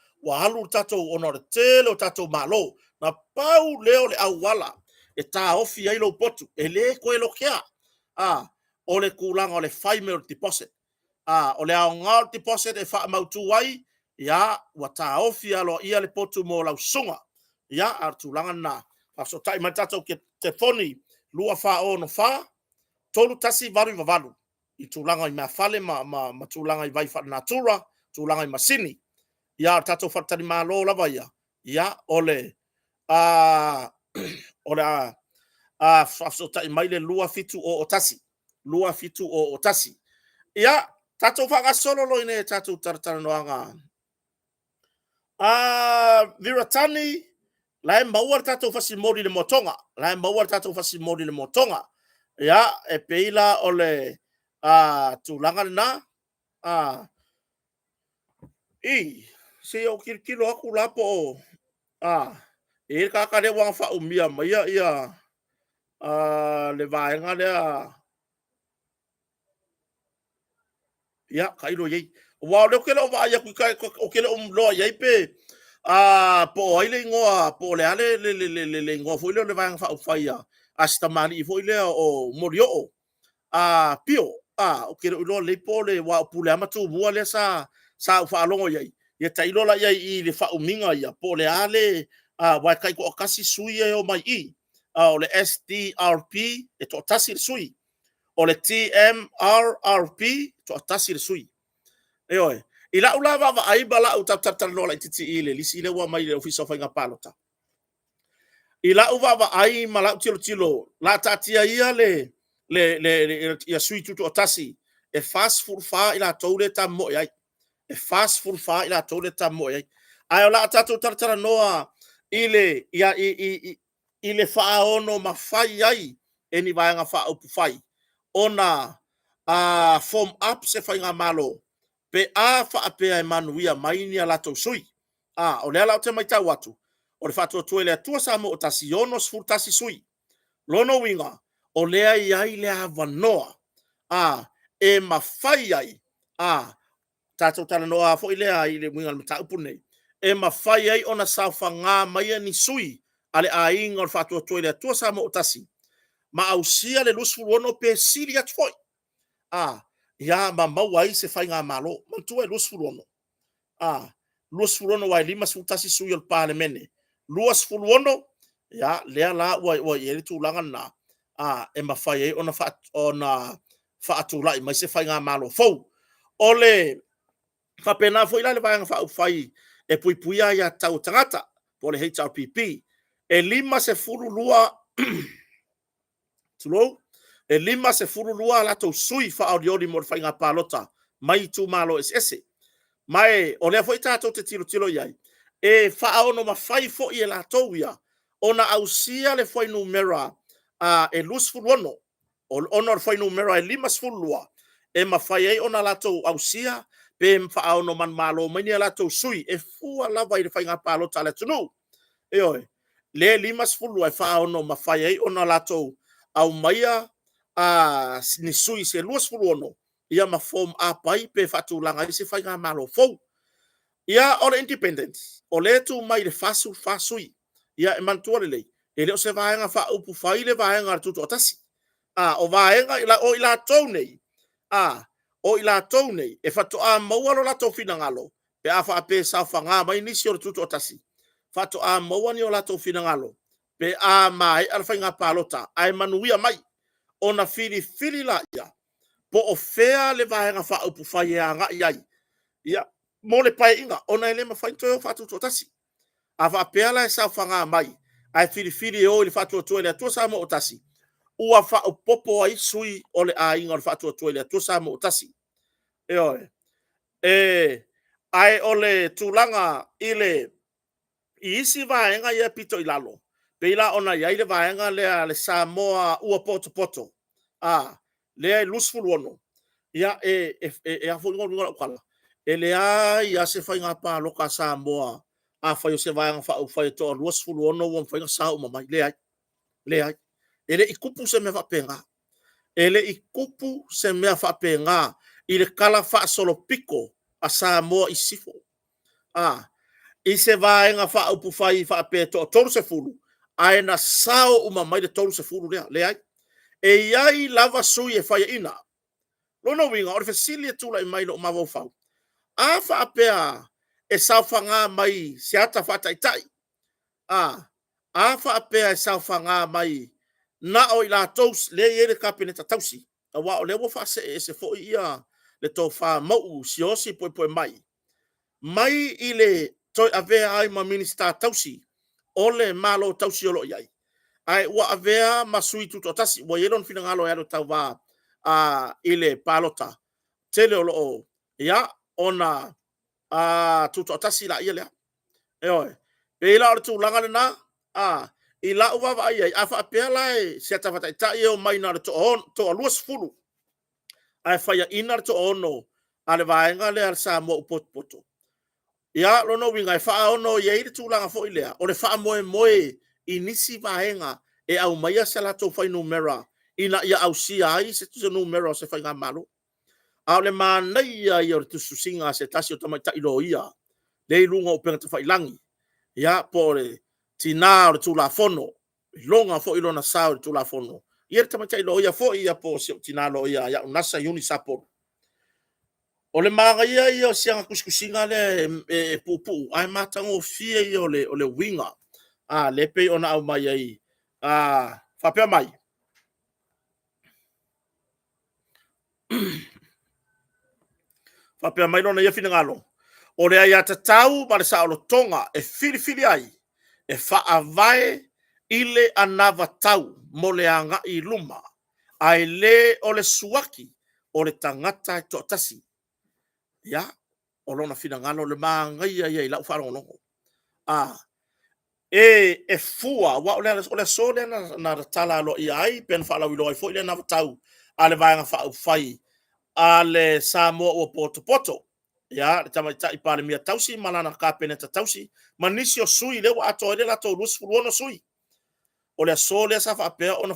alu le tatou, ona o le tele o tatou malo. Na pau lea o le auala e taofi ai lou potu, e le toe lokea. A, o le tulaga o le fai mai o le deposit. A, o le aoga o le deposit e faamautu ai, ia, ua taofi aloaia le potu mo lau susuga. Ia, a o le tulaga lena. Faafesootai mai le tatou telefoni 2464 3188 i tulaga i meafale ma tulaga i vai faalenatura, tulaga i masini. Ia, o le tatou faletalimalo lava ia, ia, o le o le a faafesootai mai le 2701, 2701. Ia, tatou faagasolo loa i le tatou talatalanoaga. Viratani, la e maua le tatou fasimoli i le moatoga. La e maua le tatou fasimoli i le moatoga. Ia, e pei la o le tulaga lena. I, se i ou tilotilo atu la po o e i ai le tagata lea ua faaumia maia ia le vaega lea. Ia, tailo i ai. Aua o lea ou te le o vaai atu, ou te le o iloa i ai pe po o ai le igoa, po o le a le igoa foi lea o le Vaega Faaupufai a si tamalii foi lea o Molioo. A Pio, a, ou te le o iloa lelei po o le, aua o Pule lava ma Tumua lea sa ou faalogo i ai. Ia tailo la i ai i i faaumiga ia, po o le a le, aua e taitoatasi sui ia e omai i i. A o le SDRP e toatasi le sui. O le TMRRP, e toatasi le sui. Ioe. I lau la vaavaai ma lau talatalanoa laitiiti i le lisi lea ua aumai i le Ofisa o Faiga Palota, i lau vaavaai ma lau tilotilo, la taatia ia le ia sui tutoatasi e 44 i latou lea e tamomoe ai. E 44 i latou lea e tamomoe ai. Ae o le a tatou talatalanoa i le ia, i le faaono mafai ai e ni Vaega Faaupufai ona form up se faigamalo pe a faapea e manuia mai ni a latou sui. A, o lea la ou te matau atu, o le Faatuatua i le Atua Samoa ua Tasi, 61 sui. Lona uiga, o lea e i ai le avanoa a, e mafai ai a, tatou talanoa foi lea i le uiga o le mataupu lenei, e mafai ai ona saofaga mai ni sui a le aiga o le Faatuatua i le Atua Samoa ua Tasi ma ausia le 26 pe sili atu foi, a, ia ma maua ai se faigamalo. Manatua e 26, a, 26 aua e 51 sui o le Palemene, 26, ia, lea la ua i ai le tulaga lena, a, e mafai ai ona faatulai mai se faigamalo fou. O le faapena foi la le Vaega Faaupufai e Puipuia Aia Tatau a Tagata, po o le HRPP, e 52 tulou, e 52 a latou sui faaolioli mo le faiga palota mai itumalo eseese. Ma e, o lea foi tatou te tilotilo i ai, e faaono mafai foi e latou ia ona ausia le fuainumera e 26, ona o le fuainumera e 52 e mafai ai ona latou ausia pe faaono manumalo mai ni a latou sui e fua lava i le faiga palota a le atunuu. Ioe, le 52 e faaono mafai ai ona latou aumaia ni sui se 26 ia ma form up ai pe faatulaga ai se faigamalo fou. Ia, o le Independence, o lea e tu mai i le 44 sui. Ia, e manatua lelei, e le o se vaega faaupufai le vaega a le Tutoatasi. A, o vaega, o i latou nei, a, o i latou nei e faatoa maua lo latou finagalo pe a faapea e saofaga mai nisi o le Tutoatasi, faatoa maua ni o latou finagalo pe a maea le faiga palota ae manuia mai, ona filifili laia po o fea le Vaega Faaupufai e agai ai, ia, mo le Paeaiga, ona e le mafai ona toe o faatutoatasi. A faapea la e saofaga mai ae filifili e o i le Faatuatua i le Atua Samoa ua Tasi, ua faaopoopo ai sui o le aiga o le Faatuatua i le Atua Samoa ua Tasi. Ioe. E, ae o le tulaga i le i isi vaega ia e pito i lalo, pei la ona i ai le vaega lea a le Samoa ua potopoto, a, lea e 26, ia e a foi le uiga o lau tala? E leai lava se faiga palota a Samoa afai o se Vaega Faaupufai e toa 26 ua mafai ona sao uma mai. Leai, leai. E le i tupu se mea faapena. E le i tupu se mea faapena i le talafaasolopito a Samoa i sisifo. A, i se Vaega Faaupufai faapea e toa 30, ae na sao uma mai le 30 lea. Leai. E i ai lava sui e faiaina. Lona uiga, o le fesili e tulai mai i lou mafaufau, a faapea e saofaga mai se ata faataitai, a, a faapea e saofaga mai na o i latou lea e i ai le Kapeneta tausi, aua o lea ua faasee ese foi ia le tofa mau'u Siaosi Puepue mai, mai i le toe avea ai ma Minisita tausi o le Malo tausi o lo o i ai, ae ua avea ma sui tutoatasi, ua i ai lona finagalo e alu e tauva i le palota tele o lo o ia ona tutoatasi laia lea. Ioe. E pei la o le tulaga lena, a, i lau vaavaai i ai, a faapea la se ata faataitai e omai na o le toa 20 ae faiaina le toaono a le vaega lea a le Samoa ua potopoto, ia lona uiga e faaono i ai le tulaga foi lea o le faamoemoe i nisi vaega e aumaia se latou fuainumera ina ia ausia ai se numera o se faigamalo. A o le manaia ia o le tusitusiga a se tasi o tamaitai loia lea e i luga o upega tafailagi, ia po o le tina o le Tulafono, iloga foi lona sao i le Tulafono, ia le tamaitai loia foi ia po o si ou tina loia ia Unasa Iuni Sapolu. O le manaia ia o si ana tusitusiga lea e puupuu ae matagofie ia o le uiga a lea e pei ona aumai ai a faapea mai. Faapea mai lona ia finagalo, o le aiatatau ma le saolotoga e filifili ai, e faavae i le anavatau mo le agai i luma, ae le o le suaki o le tagata e toatasi. Ia, o lona finagalo, le manaia ia i lau faalogologo. A, e fua, aua o le aso lea na tatala aloaia ai pe na faalauiloa ai foi le anavatau a le Vaega Faaupufai a le Samoa ua potopoto, ia, le tamaitai Palemia tausi ma lana Kapeneta tausi ma nisi o sui lea ua atoa ai le latou 26 sui. O le aso lea sa faapea ona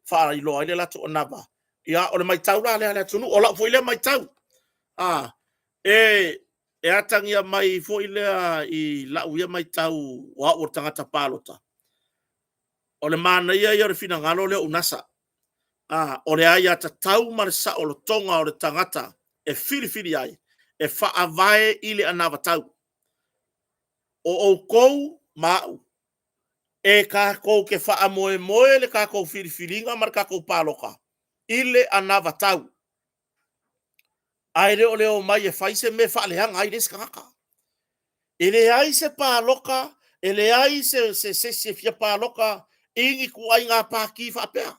faailoa ai le latou anava. Ia, o le matau la lea a le atunuu, o lau foi lea matau, a, e atagia mai foi lea i lau ia matau o au o le tagata palota, o le manaia ia o le finagalo lea o Unasa. A, o le aiatatau ma le saolotoga o le tagata e filifili ai, e faavae i le anavatau. O outou ma au, e tatou te faamoemoe le tatou filifiliga ma le tatou palota i le anavatau, ae le o le omai e fai se mea e faaleaga ai le isi tagata. E leai se palota, e leai se isi e fia palota i ni ituaiga pati faapea.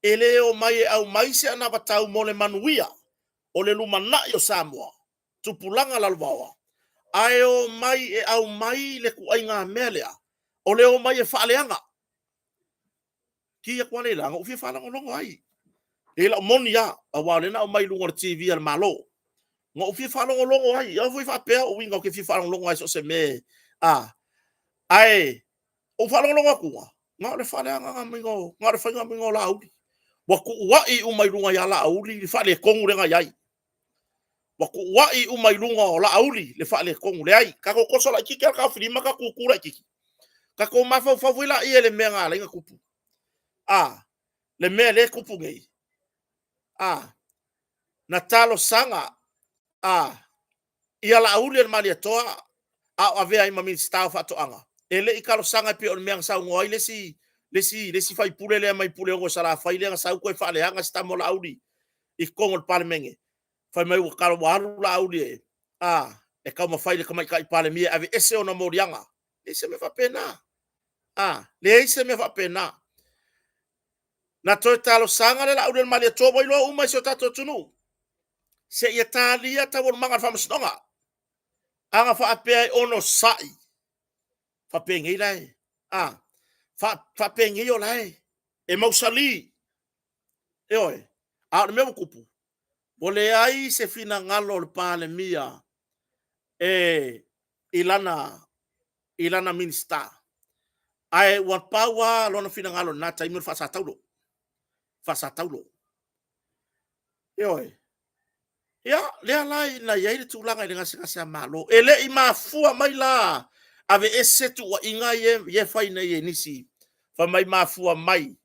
E le omai e aumai se anavatau mo le manuia o le lumanai o Samoa, tupulaga lalovaoa, ae omai e aumai le ituaiga mea lea, o le omai e faaleaga. Ki atu lea i ina, na ou fia faalogologo ai, i lau moni lava, aua o lea na aumai i luga o le TV a le Malo. Na ou fia faalogologo ai, aua foi faapea ou uiga ou te fia faalogologo ai i so o se mea, a, ae ou faalogologo atu, na o le faaleagaga mai o, na o le faiga mai o Laauli. Ua tuuai uma i luga ia Laauli le faaletonu lea na i ai. Ua tuuai uma i luga o Laauli le faaletonu. Leai, tatou toso laitiiti lava le taofilima tatou tutu laitiiti. Tatou mafaufau foi laia i le mea na ala ai ona tupu. A, le mea lea e tupu nei. A, na talosaga a ia Laauli e le Malietoa a o avea ai ma Minisita o Faatoaga, e le i talosaga e pei o le mea na saunoa ai le isi le isi le isi faipule lea mai Puleono i Salafai lea na sau toe faaleaga si tama o Laauli i totonu o le Palemene, fai mai ua alu Laauli e e taumafai le Tamaitai Palemia e aveese ona moliaga. Leai se mea faapena. A, leai se mea faapena. Na toe talosaga le Laaulialemalietoa ua iloa uma e si o tatou atunuu, seia talia taualumaga o le faamasinoga. A na faapea e onosai, faapenei la e, a, faapenei o la e mausali. Ioe. A o le mea ua tupu, ua leai se finagalo o le Palemia e i lana Minisita, ae ua pau lava lona finagalo i lena taimi o le faasataulo, faasataulo. Ioe. Ia, lea la na i ai le tulaga i le gasegase a Malo. E le i mafua mai la aveese tuuaiga ia e fai nei e nisi, fai mai mafua mai,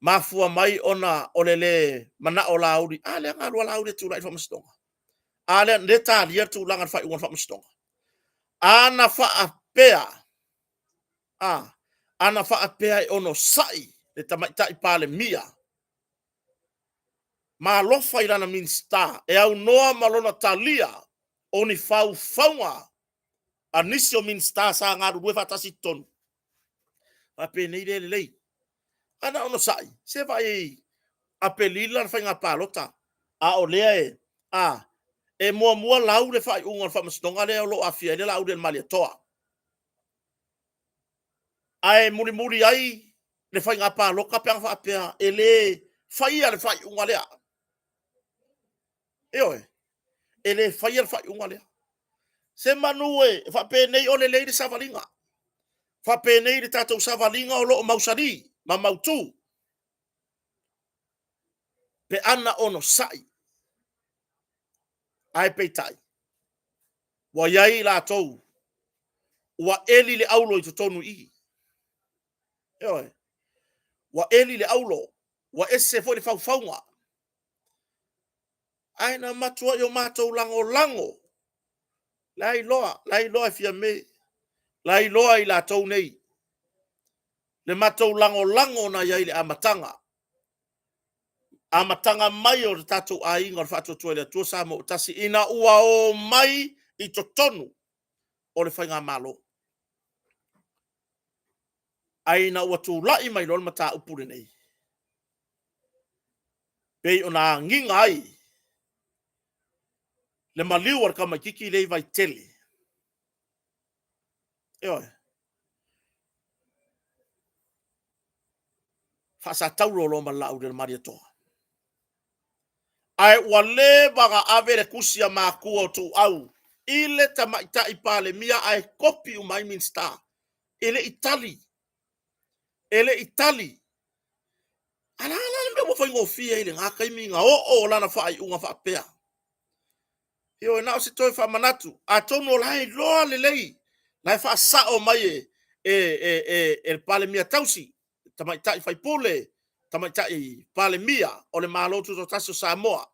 mafua mai ona o le le manao o Laauli. A lea na alu lava Laauli e tulai i le faamasinoga. A lea e talia le tulaga o le faaiuga a le faamasinoga. A na faapea, a na faapea e onosai le Tamaitai Palemia ma alofa i lana Minisita e aunoa ma lona talia o ni faufauga a nisi o Minisita sa galulue faatasi i totonu, faapenei lea e lelei. A na onosai, se vaai i Aperila le faiga palota, a o lea e, a, e muamua lau le faaiuga o le faamasinoga lea o lo o aafia ai le Laaulialemalietoa. Ae mulimuli ai le faiga palota pe ana faapea e le faia le faaiuga lea. Ioe, e le faia le faaiuga lea. Se manu e faapenei o lelei le savaliga, faapenei le tatou savaliga o lo o mausali ma mautu pe ana onosai. Ae peitai, ua i ai i latou ua eli le auro i totonu i i. Ioe. Ua eli le auro, ua ese foi le faufauga. Ae na matuai o matou lagolago. La e iloa, la e iloa e Fiame, la e iloa i latou nei le matou lagolago na i ai i le amataga, amataga mai o le tatou aiga o le Faatuatua i le Atua Samoa ua Tasi ina ua omai i totonu o le faigamalo. Ae ina ua tulai mai loa le mataupu lenei, pei ona agiga ai le maliu o le tamaitiiti lea i Vaitele. Ioe. Faasataulo loa ma le Laaulialemalietoa. Ae ua leva ona ave le tusi a matua o Tuuau i le tamaitai Palemia ae kopi uma ai Minisita. E le i tali, e le i tali. A la la le mea ua faigofie ai i lena taimi ona oo lana faaiuga faapea. Ioe, na o se toe faamanatu, atonu o la e iloa lelei, la e faasao mai e le Palemia tausi, tamaitai faipule, tamaitai Palemia o le Malo Tutoatasi o Samoa,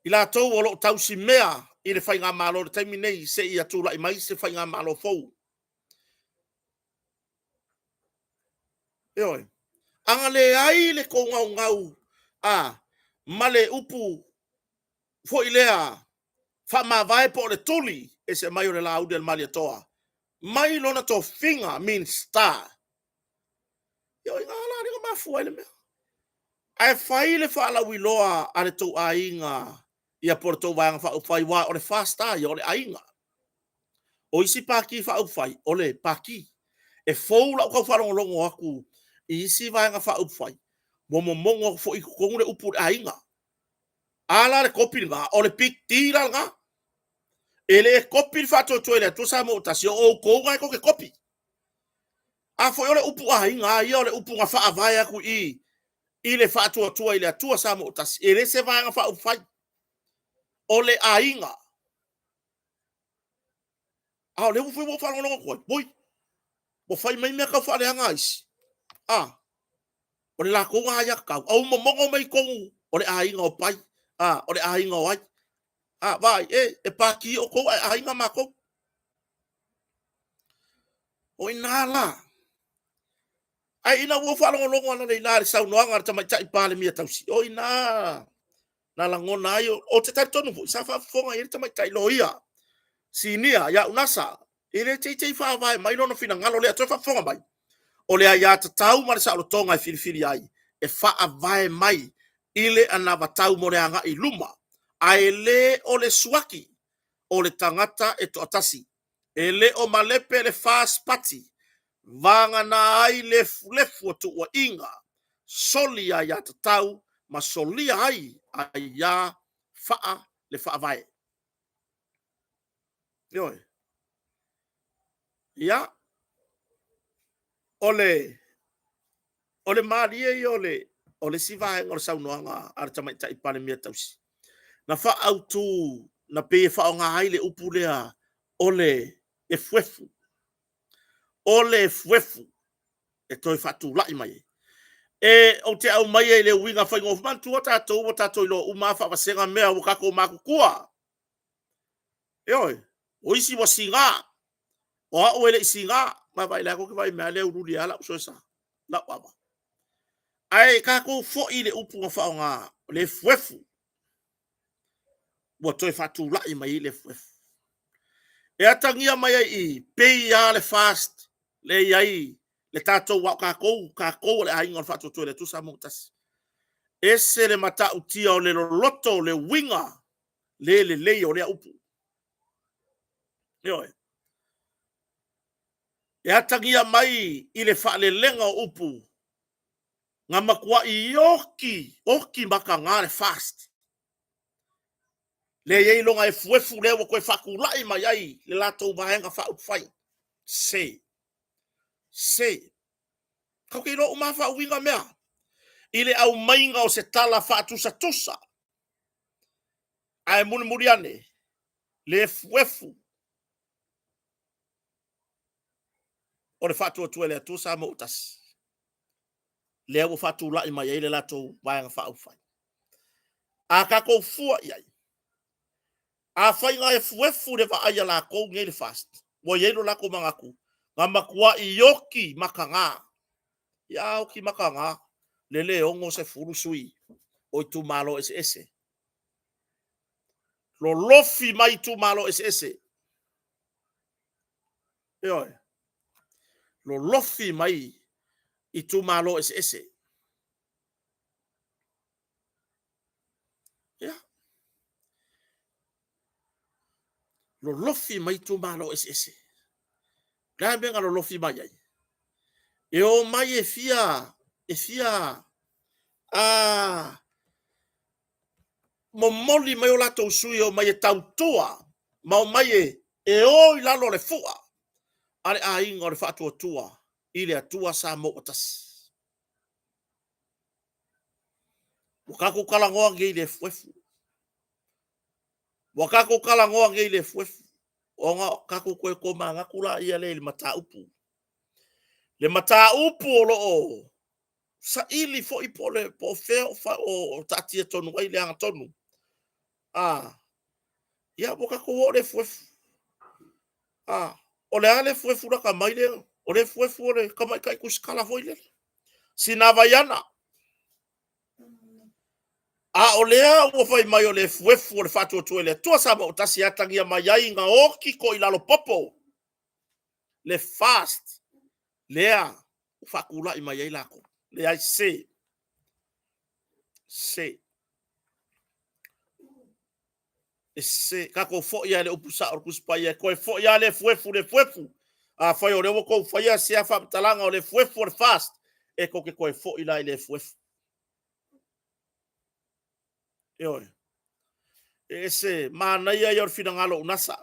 i latou o lo o tausimea i le faigamalo i le taimi lenei seia tulai mai se faigamalo fou. Ioe. A na leai le tou naunau a, ma le upu foi lea faamavae po o le tuli ese mai o le Laauli a le Malietoa mai lona tofiga Minisita, ia o i ina la lea na mafua ai le mea. Ae fai le faalauiloa a le tou aiga ia po o le tou Vaega Faaupufai, aua o le FAST ia, o le aiga. O isi Pati Faaupufai, o le Pati. E fou lau tau faalogologo atu i isi Vaega Faaupufai, ua momono atu foi i totonu le upu o le aiga. A la le kopi lena, o le Big D la lena. E le kopi le Faatuatua i le Atua Samoa ua Tasi, o outou na e tou te kopi. A foi o le upu aiga lava ia, o le upu na faavae atu i i i le Faatuatua i le Atua Samoa ua Tasi, e le se Vaega Faaupufai, o le aiga. A o lea foi ua ou faalogologo atu ai, oi, ua fai mai mea taufaaleaga a isi, a, o le latou lena aiatatau, ae ua momono mai i totonu, o le aiga o Pai, a, o le aiga o ai. A, vaai, e, e pati outou ae aiga matou. O i ina la. Ae ina ua ou faalogologo analeila i le saunoaga a le Tamaitai Palemia tausi, o i ina. Na lagona ai, ou te talitonu foi, sa faafofoga i ai le tamaitai loia sinia ia Unasa, e le teitei faavae mai lona finagalo lea, toe faafofoga mai, o le aiatatau ma le saolotoga e filifili ai, e faavae mai i le anavatau mo le agai i luma, ae le o le suaki o le tagata e toatasi. E le o malepe le FAST Party, vagana ai le efulefu o tuuaiga, soli aiatatau ma solia ai aia faa le faavae. Ioe. Ia, o le o le malie ia o le o le isi vaega o le saunoaga a le tamaitai Palemia tausi na faaautu na pei e faaaoga ai le upu lea o le efuefu. O le efuefu e toe faatulai mai ai. E, ou te aumaia i le uiga faigofie. Manatua tatou ua tatou iloa uma lava faavasega mea ua tatou matutua. Ioe, o isi ua siga, o au e le i siga. Ma vaai, la tou te vaai mai lea e uliuli lava lau soesa, lau ava. Ae tatou foi i le upu na faaaoga, o le efuefu. Ua toe faatulai mai ai le efuefu. E atagia mai ai i, pei lava le FAST lea e i ai le tatou, a o tatou, tatou o le aiga o le Faatuatua i le Atua Samoa ua Tasi. Ese le matautia o le loloto o le uiga le lelei o lea upu. Ioe. E atagia mai i le faalelega o upu na matuai oti, oti mataga le FAST. Lea e i ai lona efuefu lea ua toe faatulai mai ai le latou Vaega Faaupufai. Se, se, tatou te iloa uma lava faauiga mea i le aumaiga o se tala faatusatusa. Ae mulimuli ane, le efuefu o le Faatuatua i le Atua Samoa ua Tasi, lea ua faatulai mai ai le latou Vaega Faaupufai. A tatou fua i ai, afai na efuefu le vaai a latou nei le FAST, ua i ai lo latou manatu, na matuai oti mataga. Ia oti mataga le le 60 sui o itumalo eseese. Lolofi mai itumalo eseese. Ioe. Lolofi mai itumalo eseese. Ia. Lolofi mai itumalo eseese. O le a le mea na lolofi mai ai? E o mai e fia, e fia a momoli mai o latou sui e o mai e tautua ma o mai e, e o i lalo o le fua a le aiga o le Faatuatua i le Atua Samoa ua Tasi. Ua tatou talanoa nei i le efuefu. Ua tatou talanoa nei i le efuefu. Ona tatou toe tomanatu laia lea i le mataupu. Le mataupu o lo o saili foi po o, le, po o fea o, fa, o, o taatia tonu ai le agatonu. A, ia, ua tatou oo le efuefu. A, o le a le efuefu lata mai lea? O le efuefu o le tamaitai tusitala foi lele. Sinavaiana. A o lea ua fai mai o le efuefu o le Faatuatua i le Atua Samoa ua Tasi e atagia mai ai na oti toilalo popo le FAST lea ua faatulai mai ai latou. Leai se. Se. E se. Tatou foi lava i le upu sao o le Tusi Paia, e toe foi lava le efuefu i le efuefu. Afai o lea ua outou faia sea faamatalaga o le efuefu o le FAST, e tou te toe foi la i le efuefu. Ioe. E ese manaia ia o le finagalo o Unasa.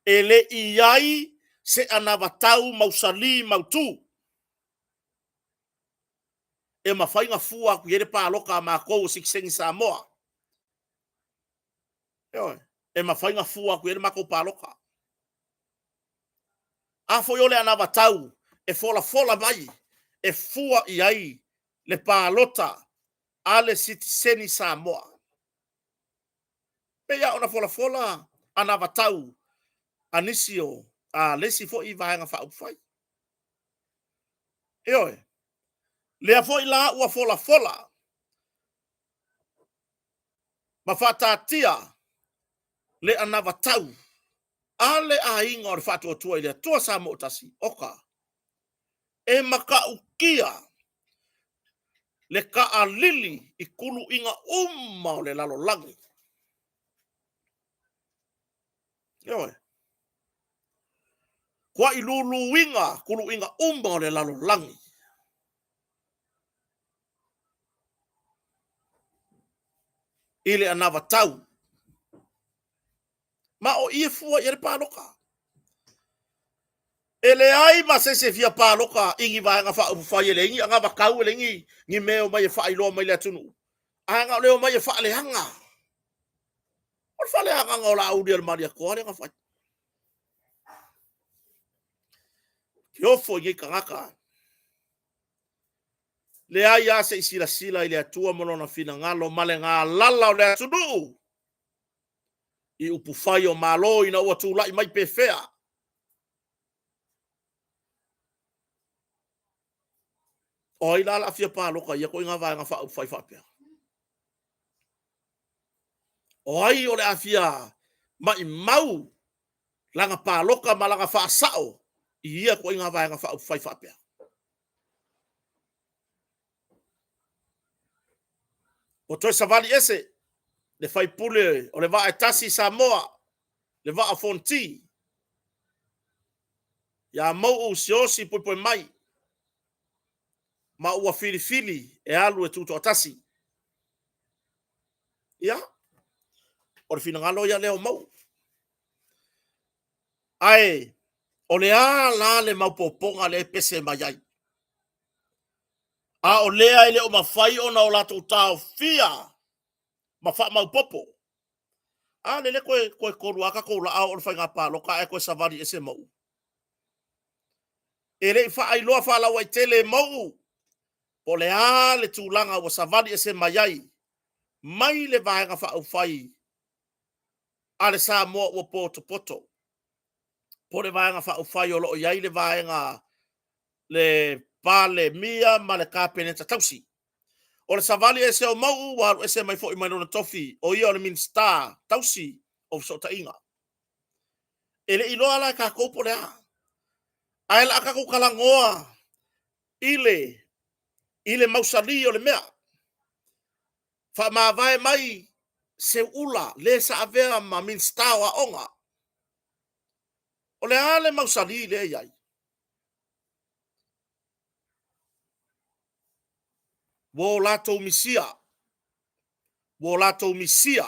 E le i ai se anavatau mausali mautu e mafai ona fua atu i ai le palota a matou o sitiseni Samoa. Ioe. E mafai ona fua atu i ai le matou palota. A foi o le anavatau e folafola mai e fua i ai le palota a le sitiseni Samoa. Pei lava ona folafola anavatau a nisi o a le isi foi Vaega Faaupufai. Ioe, lea foi la ua folafola. Ma faataatia le anavatau a le aiga o le Faatuatua i le Atua Samoa Tasi, oka, e matautia le taalili i tuluiga uma o le lalolagi. Ioe. Tuai luluina tuluiga uma o le lalolagi. I le anavatau. Ma o i e fua i ai le palota. E leai ma se isi e fia palota i ni vaega faaupufai e leai ni anavatau, e leai ni, ni mea e omai e faailoa mai i le atunuu. Ae na o le omai e faaleaga. O le faaleagaga o Laaulialemalietoa lea na fai. Ke ofo i nei tagata. Leai lava se i silasila i le Atua ma lona finagalo ma le galala o le atunuu i upufai o Malo ina ua tulai mai pefea. O ai la o le a fia palota i ia ituaiga vaega faaupufai faapea? O ai o le a fia maimau lana palota ma lana faasao i ia ituaiga vaega faaupufai faapea? Ua toe savali ese le faipule o le Vaa e Tasi i Samoa, le Vaa o Fonoti, ia Mau'u Siaosi Puepuemai, ma ua filifili e alu e tutoatasi. Ia, o le finagalo ia lea o Mau'u. Ae o le a la le maopoopoga lea e pese mai ai? A o lea e le o mafai ona o latou taofia ma faamaopopo. A lele toe toe tolu a tatou laa oo le faiga palota ae toe savali ese Mauu. E le i faailoa faalauaitele e Mauu po o le a le tulaga ua savali ese mai ai mai le Vaega Faaupufai a le Samoa ua potopoto, po o le Vaega Faaupufai o lo o i ai le Vaega le Palemia ma le Kapeneta tausi. O le savali ese o Mauu ua alu ese mai foi mai lona tofi, o ia o le Minisita tausi o Fesootaiga. E le i iloa la e tatou po o le a, ae o le a tatou talanoa i le i le mausali o le mea. Faamavae mai Seuula, le sa avea ma Minisita o Aoga. O le a le mausali lea e i ai? Ua o latou misia, ua o latou misia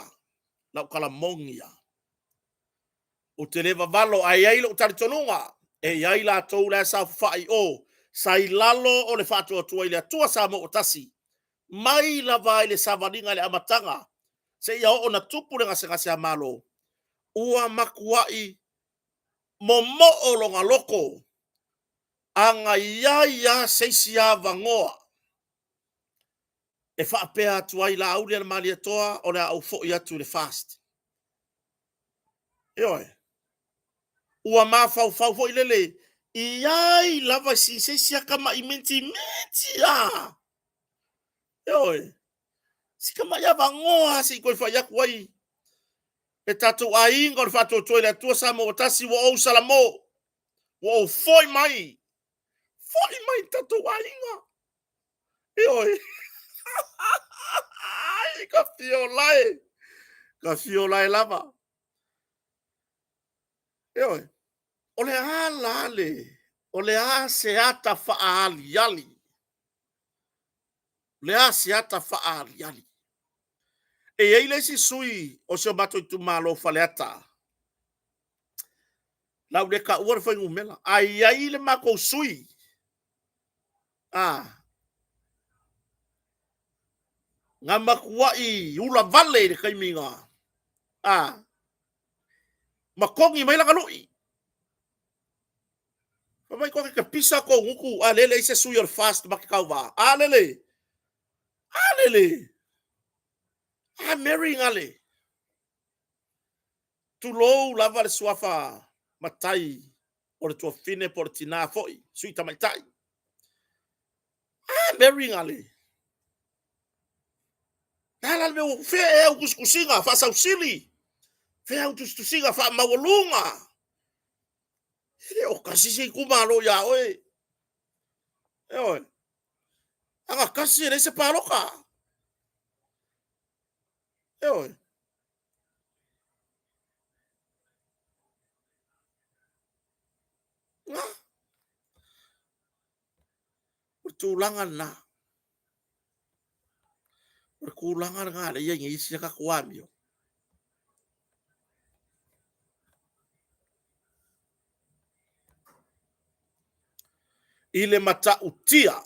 lau tala moni ia. Ou te le vavalo, ae i ai lou talitonuga, e i ai latou la e saofafai i o, sa i lalo o le faatuatua i le Atua Samoa ua tasi, mai lava i le savaliga i le amataga seia oo ina tupu le gasegase a Malo, ua matuai momoo lona loto a na i ai lava se isi avanoa e faapea atu ai Laaulialemalietoa, o le a ou foi atu i le FAST. Ioe. Ua mafaufau foi lele i ai lava si se isi atamai mitimiti lava. Ioe. Si tamai avanoa lava se i toe fai atu ai le tatou aiga o le Faatuatua i le Atua Samoa ua tasi, ua ou salamo, ua ou foi mai, foi mai i le tatou aiga. Ioe. Ai, ka fiola e, ka fiola e lava. Ioe. O le a la le, o le a se ata faaaliali? O le a se ata faaaliali? E i ai le isi sui o si o matou itumalo o Faleata, lau le taua le fuainumera, ae i ai le matou sui a na matuai ula vale i le taimi na a ma togi mai lana lui. Fai mai koke te pisa kou gutu a lele ai se sui o le FAST ma te tauva. A lele, a lele, a Mary ngale. Tulou lava le suafa matai o le tuafafine po o le tinā foi, sui tamaitai. A Mary ngale. Le a la le mea ua fea ea au tusitusiga faasausili? Fea au tusitusiga faamaualuga? E le o tasi se itumalo ia oe. Ioe. Aga tasi e leai se palota. Ioe. Na. O le tulaga lena. O le tulaga lena lea e i ai nei isi a tatou amio. I le matautia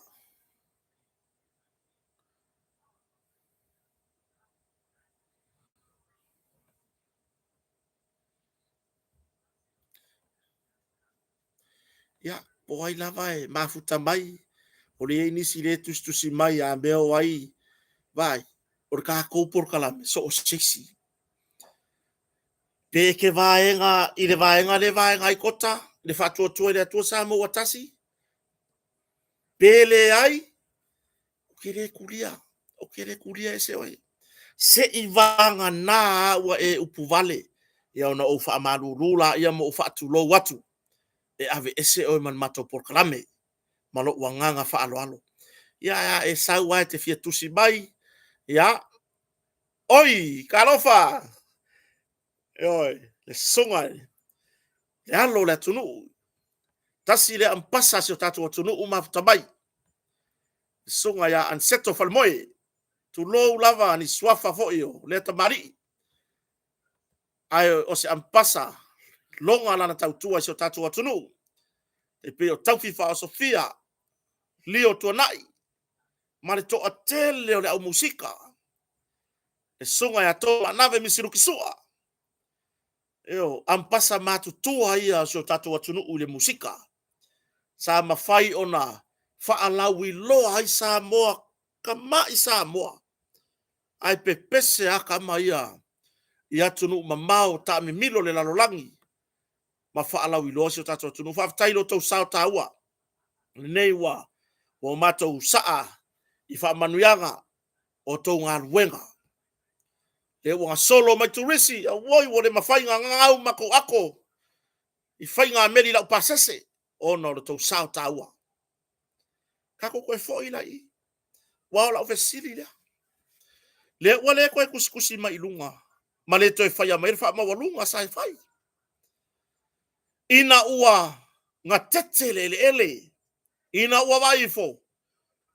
Ia, po o ai lava e mafuta mai, o lea e i ai nisi o lea e tusitusi mai a mea o ai, vaai, o le tatou polokalame, so o se isi. Pe e te vaega i le vaega lea e vaega ai Kota, le Faatuatua i le Atua Samoa ua Tasi, pe leai, ou te le tulia, ou te le tulia ese oe. Seiavagana ua e upuvale, ia ona ou faamalulu lea ma ou faatulou atu, e aveese oe ma le matou polokalame ma lou agaga faaaloalo. Ia, ae a e sau lava e te fia tusi mai, ia, oi, talofa! Ioe, le susuga i le alo o le atunuu, tasi lea ampasa a si o tatou atunuu mafuta mai, le susuga ia Aniceto Falemoe, tulou lava ni suafa foi o lea tamalii, ae o se ampasa loga lana tautua i si o tatou atunuu, e pei o Taufi Faaosofia, Lio Tuanai, ma le toatele o le au musika, le susuga ia Tomaanave Misiluki Sua. Io, ampasa matutua ia o si o tatou atunuu i le musika, sa mafai ona faalauiloa ai Samoa, tamai Samoa, ae pepese lava tama ia i atunuu mamao, taamimilo le lalolagi ma faalauiloa si o tatou atunuu. Faafetai i lo outou sao taua, lenei ua matou saa i faamanuiaga o a outou galuega. Lea ua gasolo mai turisi, auoi ua le mafai ona gagau matou ato i faigameli laupasese ona o lo outou sao taua. Tatou toe foi la i i. Aua o lau fesili lea, lea ua le toe tusitusi mai i luga ma le toe faia mai le faamaualuga sa e fai. Ina ua gatete le eleele, ina ua vaai ifo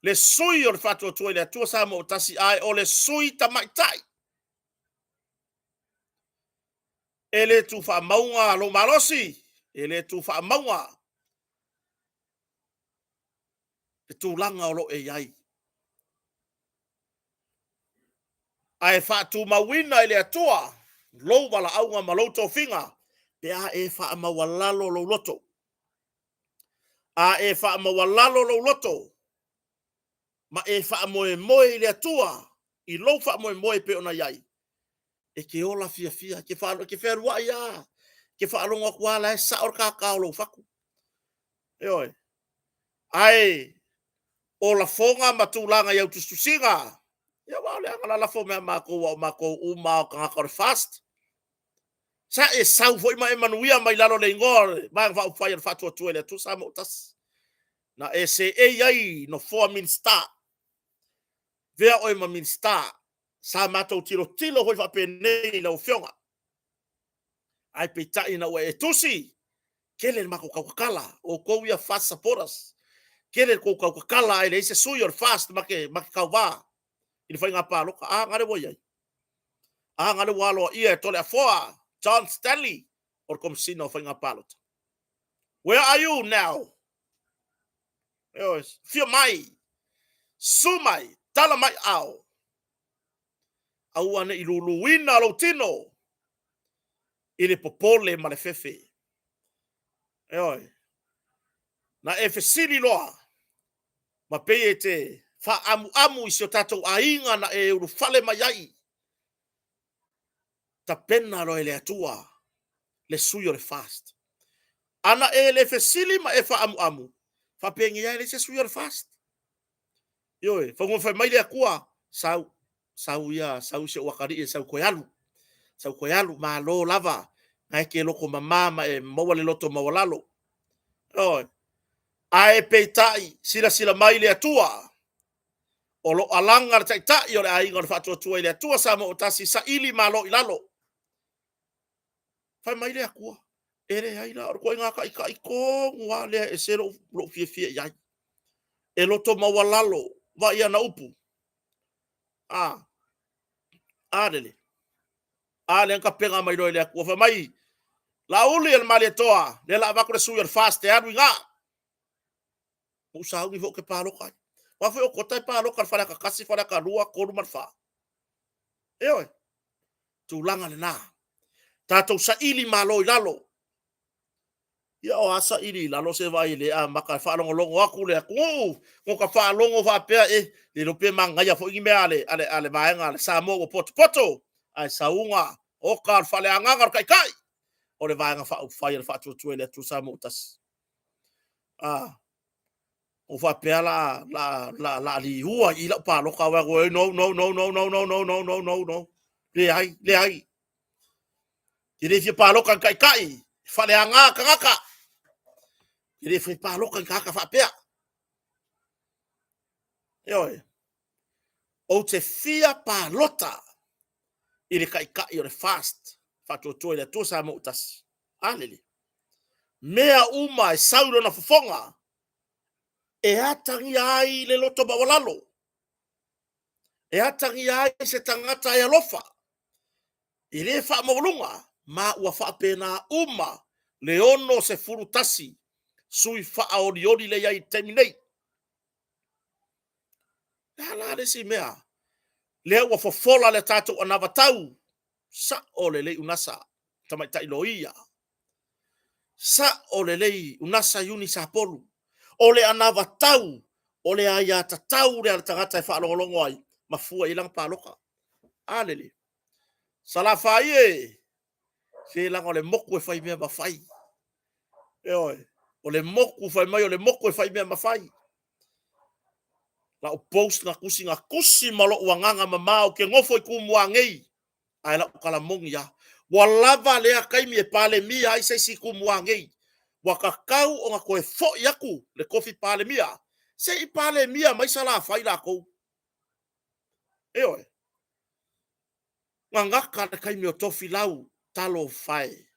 le sui o le Faatuatua i le Atua Samoa ua Tasi, ae o le sui tamaitai. E le tu faamauga lou malosi, e le tu faamauga le tulaga o lo o e i ai. Ae faatumauina e le Atua lou valaauga ma lou tofiga pe a e faamaualalo lou loto. A e faamaualalo lou loto ma e faamoemoe i le Atua i lou faamoemoe e pei ona i ai, e te ola fiafia, e te fealuai lava, e te faalogo atu lava o la e sao le tata o lou fatu. Ioe. Ae o lafoga ma tulaga i au tusitusiga, ia aua o le a na lalafo mai ia matou, aua o matou uma lava o tagata o le FAST. Sa e sau foi ma e manuia mai lalo o le igoa o le Vaega Faaupufai a le Faatuatua i le Atua Samoa ua Tasi. Na e seei ai i nofoa Minisita, avea oe ma Minisita, sa matou tilotilo foi faapenei i lau Afioga. Ae peitai ina ua e tusi, tele le matou tautatala, o outou ia FAST supporters, tele le tou tautatala ae leai se sui o le FAST ma te tauva i le faiga palota. A na lea ua i ai? A na lea ua aloaia e Toleafoa John Stanley o le Komesina o Faiga Palota. Where are you now? Afio mai, susu mai, tala mai ao. Aua ne i luluina lou tino i le popole ma le fefe. Ioe. Na e fesili loa ma pei e te faaamuamu i si o tatou aiga na e ulufale mai ai. Tapena loa e le Atua le sui o le FAST. Ana e le fesili ma e faaamuamu, faapenei lava e leai se sui o le FAST. Ioe, fai mai le Atua, sau. Sau ia, sau i si ou atalii e sau toe alu. Sau toe alu, malo lava. Na e te loto mama ma e maua le loto maualalo. Ioe. Ae peitai, silasila mai le Atua, o lo o alaga le Taitai o le Aiga o le Faatuatua i le Atua Samoa ua Tasi, saili malo i lalo. Fai mai le Atua, e leai la, o le ituaiga taitai tonu lava lea e ese lou fiafia i ai. E loto maualalo, vaai i ana upu. A, a lele. A lea na tapena mai loa e le Atua. Fai mai, Laauli e le Malietoa, lea la avatu le sui o le FAST e alu i ina. Ua ou sauni foi ou te palota ai. Aua foi o Kota e palota i le Faleata 1, Faleata 2, 3 ma le 4. Ioe, tulaga lena. Tatou saili malo i lalo. Ia o a saili i lalo se vaai le amata e faalogologo atu le atunuu, ua faalogo faapea e le iloa pe manaia foi ni mea a le, a le, a le vaega a le Samoa ua potopoto, ae sauga oka le faaleagaga o le Taitai o le Vaega Faaupufai a le Faatuatua i le Atua Samoa ua Tasi. A, ua faapea la, la, la, la liua i lau palota, ua no, no, no, no, no, no, no, no, no, no, no. Leai, leai. E le fia palota i taitai, faaleaga tagata. E le fia palota i tagata faapea. Ioe. Ou te fia palota i le taitai o le FAST, Faatuatua i le Atua Samoa ua Tasi. A lele. Mea uma e sau i lona fofoga, e atagia ai le loto maualalo, e atagia ai se tagata e alofa, e le faamaualuga, ma ua faapena uma le 61 sui faaolioli lea e i ai i le taimi nei. Le a la le isi mea? Lea ua fofola le tatou anavatau, sao lelei Unasa, tamaitai loia, sao lelei Unasa Iuni Sapolu. O le anavatau, o le aiatatau lea a le tagata e faalogologo ai ma fua i ai lana palota. A lele. Salafai e, se leaga o le motu e fai mea ma fai. Ioe, o le motu fai mai o le motu e fai mea ma fai. Lau post na tusi, na tusi ma lou agaga mama ou te nofo i Tumua nei, ae lau tala moni lava. Ua lava lea taimi e Palemia ai se isi i Tumua nei. Ua tatau ona toe foi atu le tofi Palemia, se i Palemia mai Salafai latou. Ioe. Gagata le taimi o Tofilau, talofa e.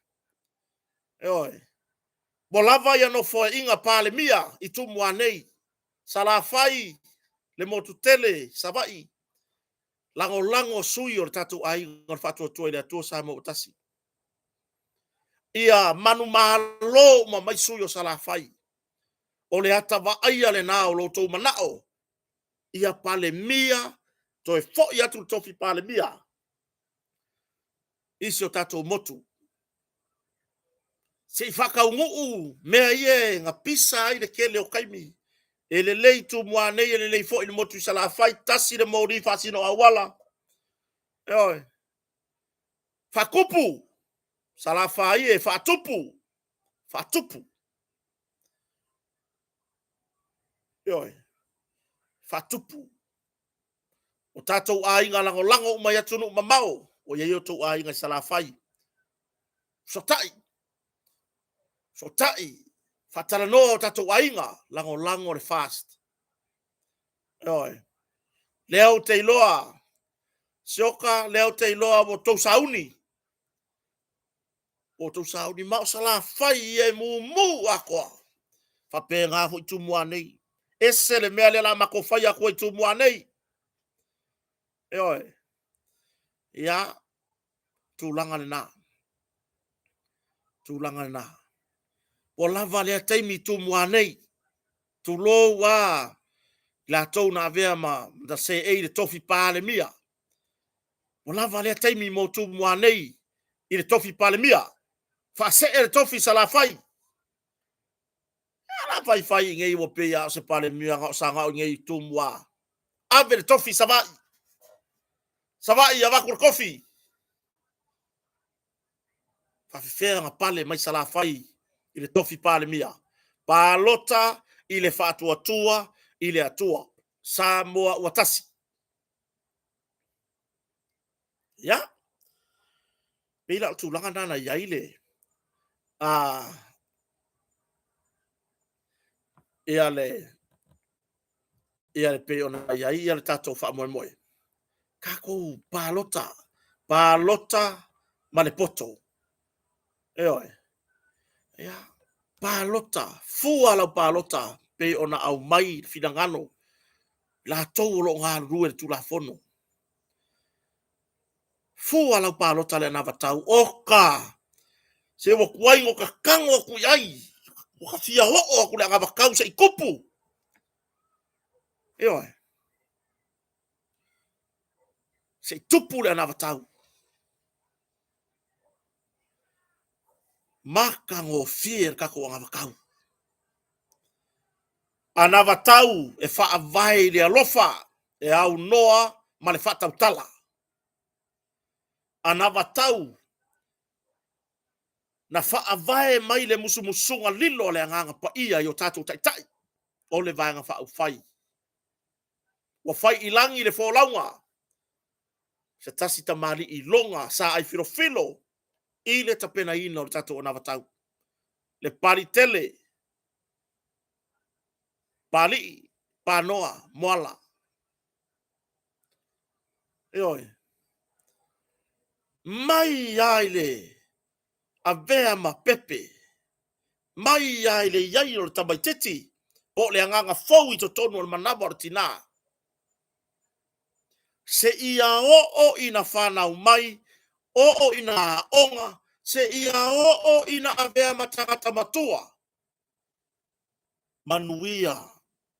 Ioe. Ua lava ia nofoaiga Palemia i Tumua nei, Salafai, le motu tele, Savaii, lagolago sui o le tatou aiga o le Faatuatua i le Atua Samoa ua Tasi. Ia manumalo uma mai sui o Salafai. O le ata vaaia lena o lo outou manao ia Palemia toe foi atu le tofi Palemia i si o tatou motu. Se i faataunuu mea ia e gapisa ai le tele o taimi. E lelei Tumua nei, e lelei foi le motu i Salafai, tasi le moli faasino auala. Ioe. Faatupu! Salafai e faatupu! Faatupu! Ioe. Faatupu. O tatou aiga lagolago uma i atunuu mamao, ua i ai outou aiga i Salafai. Fesootai, fesootai, faatalanoa o tatou aiga, lagolago le FAST. Ioe. Lea ou te iloa, Sioka, lea ou te iloa ua outou sauni. Ua outou sauni, ma o Salafai ia e mumu atoa. Faapena foi Tumua nei. Ese le mea lea la matou fai atu ai Tumua nei. Ioe. Ia, tulaga lena. Tulaga lena. Ua lava lea taimi i Tumua nei. Tulou a latou na avea ma na seei le tofi Palemia. Ua lava lea taimi mo Tumua nei i le tofi Palemia. Faasee le tofi Salafai. A la faifai i nei ua pei a o se Palemia na o sagao i nei i Tumua. Ave le tofi Savaii. Savaii avatu le tofi. Faafefea ona pale mai Salafai i le tofi Palemia. Palota i le faatuatua i le Atua. Samoa ua tasi. Ia, pei la o le tulaga lena na i ai le, a, ia le, ia le pei ona i ai ia le tatou faamoemoe. Tatou palota, palota ma le poto. Ioe. Ia, palota, fua lau palota pei ona aumai finagalo latou o lo o galulue i le Tulafono. Fua lau palota i le anavatau, oka! Se ua tuai ona ta tago atu i ai, ua ta fia oo atu i le anavatau se i tupu. Ioe. Se i tupu le anavatau. Matagofie le tatou anavatau. Anavatau e faavae i le alofa e aunoa ma le faatautala. Anavatau na faavae mai le musumusuga lilo a le Agaga Paia i o tatou taitai o le Vaega Faaupufai. Ua fai i lagi le folauga, se tasi tamalii iloga sa ai filofilo i le tapenaina o le tatou anavatau. Le pali tele, Palii, Panoa, Moala. Ioe. Mai lava i le avea ma pepe, mai lava i le i ai o le tamaitiiti, po o le agaga fou i totonu o le manava o le tinā, seia oo ina fanau mai, oo ina aoga, seia oo ina avea ma tagata matua, manuia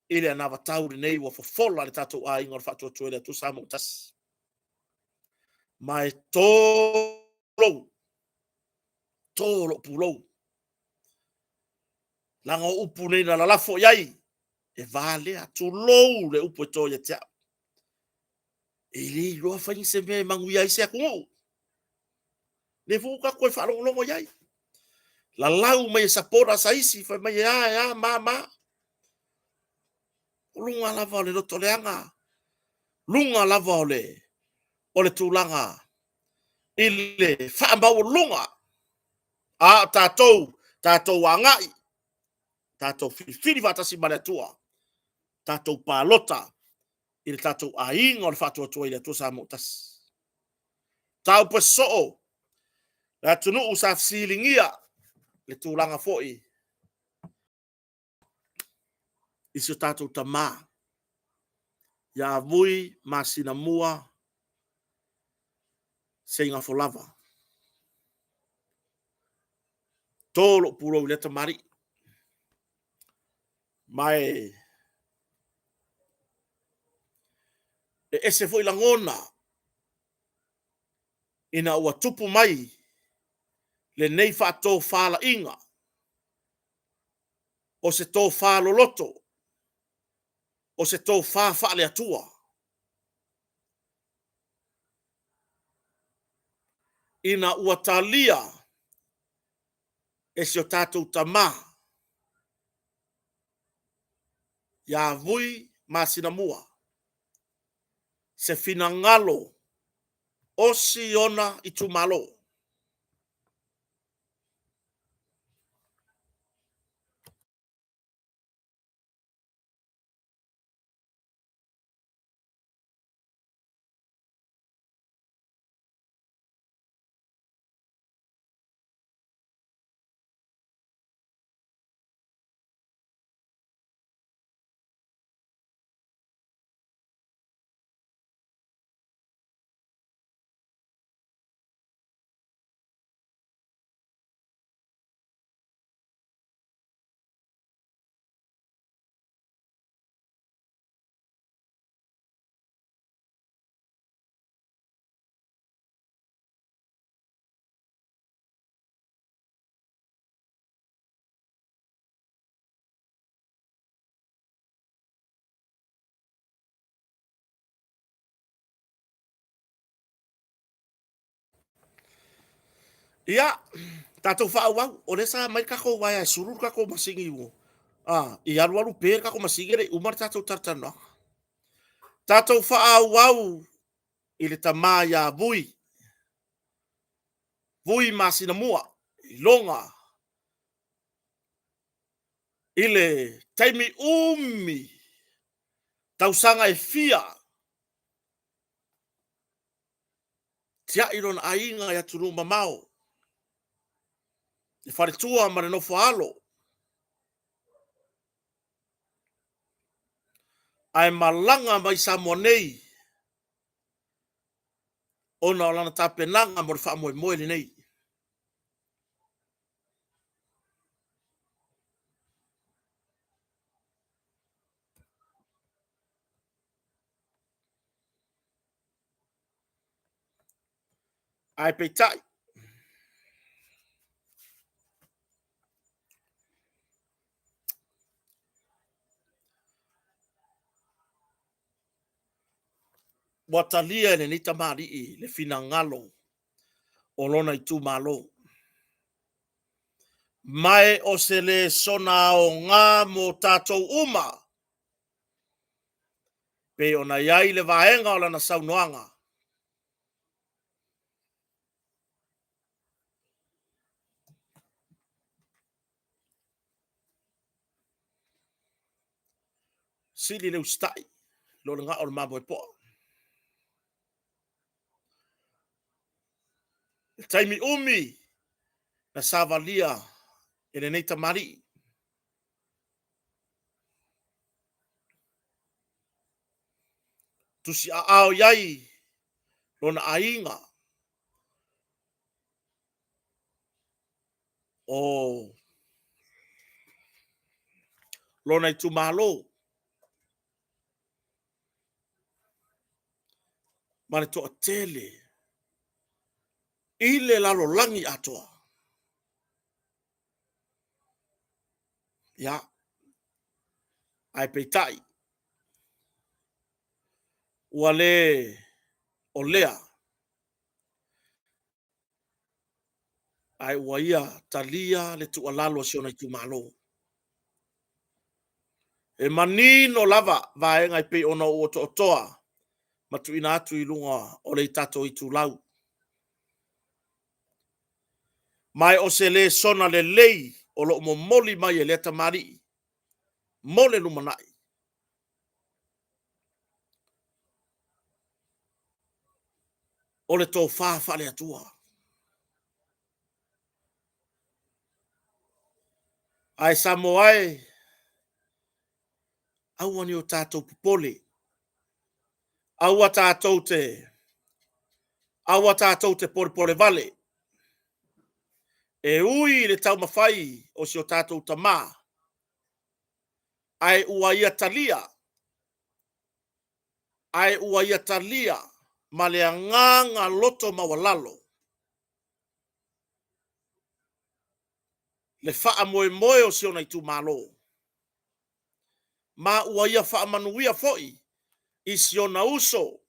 i le anavatau lenei ua fofola le tatou aiga o le Faatuatua i le Atua Samoa ua tasi. Ma e tolou, to lou pulou, leaga o upu nei na lalafo i ai, e va lea, tulou le upu e to ia te au. E le iloa fai ni se mea e manuia ai se atunuu. Lea foi ua tatou toe faalogologo i ai. Lalau mai e supporters a isi, fai mai e a, e a, ma, ma. O luga lava o le loto leaga, luga lava o le, o le tulaga i le faamaualuga. A o tatou, tatou agai, tatou filifili faatasi ma le Atua, tatou palota i le tatou aiga o le Faatuatua i le Atua Samoa ua tasi. Mataupu e sosoo le atunuu sa fesiligia le tulaga foi i si o tatou tama ia Vui Masinamua Seigafolava. To lou pulou i lea tamalii. Ma e ese foi lagona ina ua tupu mai lenei faatofalaiga o se tofa loloto, o se tofa faale-Atua. Ina ua talia e si o tatou tama ia Vui Masinamua se finagalo o si ona itumalo. Ia, tatou faaauau. O lea sa aumai le tatou uaea e sulu le tatou masini ua, a, i alualu pe le tatou masini e le i uma le tatou talatalanoaga. Tatou faaauau i le tama ia Vui. Vui Masinamua i loga i le taimi umi tausaga e fia tiai lona aiga i atunuu mamao, le faletua ma le nofoaalo, ae malaga mai Samoa nei ona o lana tapenaga mo le faamoemoe lenei. Ae peitai, ua talia e lenei tamalii le finagalo o lona itumalo. Ma o se lesona aoga mo tatou uma, pei ona i ai le vaega o lana saunoaga, sili le usitai lo le gao o le mamoe poa. Le taimi umi na savalia e lenei tamalii. Tusiaao i ai lona aiga o lona itumalo ma le toatele i le lalolagi atoa. Ia, ae peitai, ua le o lea, ae ua ia talia le tuualalo a si ona itumalo. E manino lava vaega e pei ona ou otootoa ma tuuina atu i luga o le tatou itulau. Ma o se lesona lelei o lo o momoli mai e lea tamalii mo le lumanai. O le tofa faale-Atua. Ae Samoa e, aua ne i o tatou popole, aua tatou te aua tatou te polepole vale, e ui i le taumafai o si o tatou tama, ae ua ia talia, ae ua ia talia ma le agaga loto maualalo le faamoemoe o si ona itumalo, ma ua ia faamanuia foi i si ona uso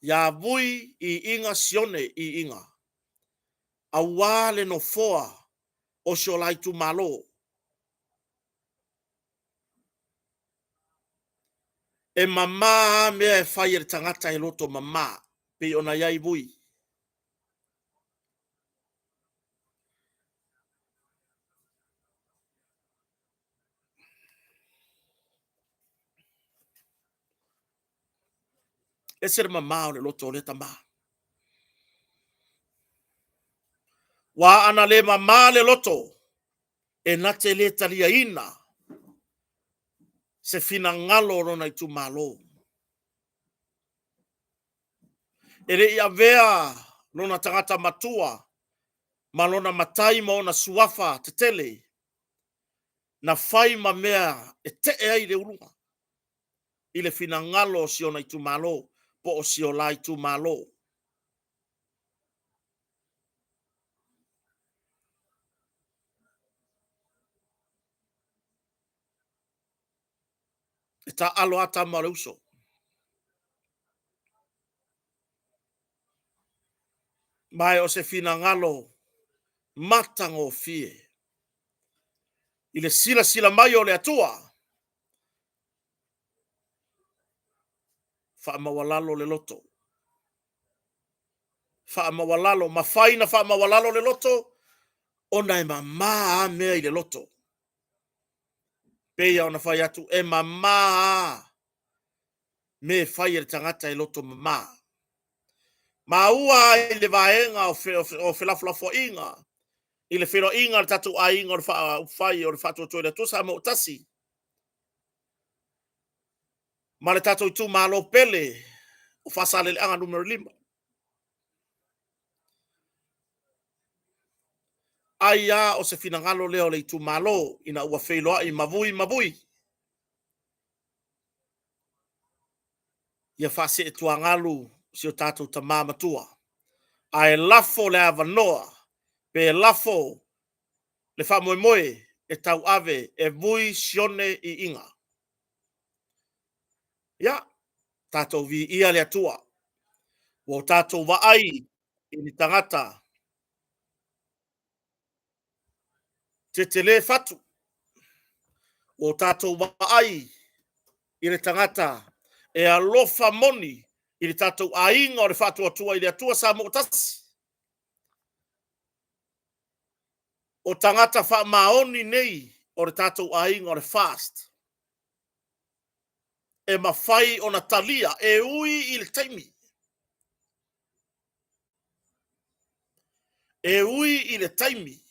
ia Vui Iiga Sione Iiga, aua le nofoa o si o la itumalo. E mama lava mea e fai e le tagata e loto mama, pei ona i ai Vui. Ese le mama o le loto o lea tama. Ua ana le mama le loto, e na te le taliaina se finagalo o lona itumalo. E le i avea lona tagata matua ma lona matai ma ona suafa tetele na fai ma mea e tee ai le uluga i le finagalo o si ona itumalo po o si o la itumalo. E taaalo lava tama o le uso. Ma o se finagalo matagofie i le silasila mai o le Atua, faamaualalo le loto. Faamaualalo, mafai na faamaualalo le loto, ona e mamā a mea i le loto. Pei ona fai atu, e mamā a mea e fai e le tagata e loto mamā. Maua ai le vaega o felafolafoaiga i le feiloaiga a le tatou aiga o le Faaupufai o le Faatuatua i le Atua Samoa ua Tasi ma le tatou itumalo pele o Faasaleleaga Nu.5. Ai lava o se finagalo lea o le itumalo ina ua feiloai ma vui ma vui, ia faaseetuagalu si o tatou tama matua, ae lafo le avanoa pe lafo le faamoemoe e tauave e Vui Sione Iiga. Ia, tatou viia le Atua, ua o tatou vaai i ni tagata tetele fatu, ua o tatou vaai i le tagata e alofa moni i le tatou aiga o le Faatuatua i le Atua Samoa ua Tasi. O tagata faamaoni nei o le tatou aiga o le FAST e mafai ona talia e ui i le taimi, e ui i le taimi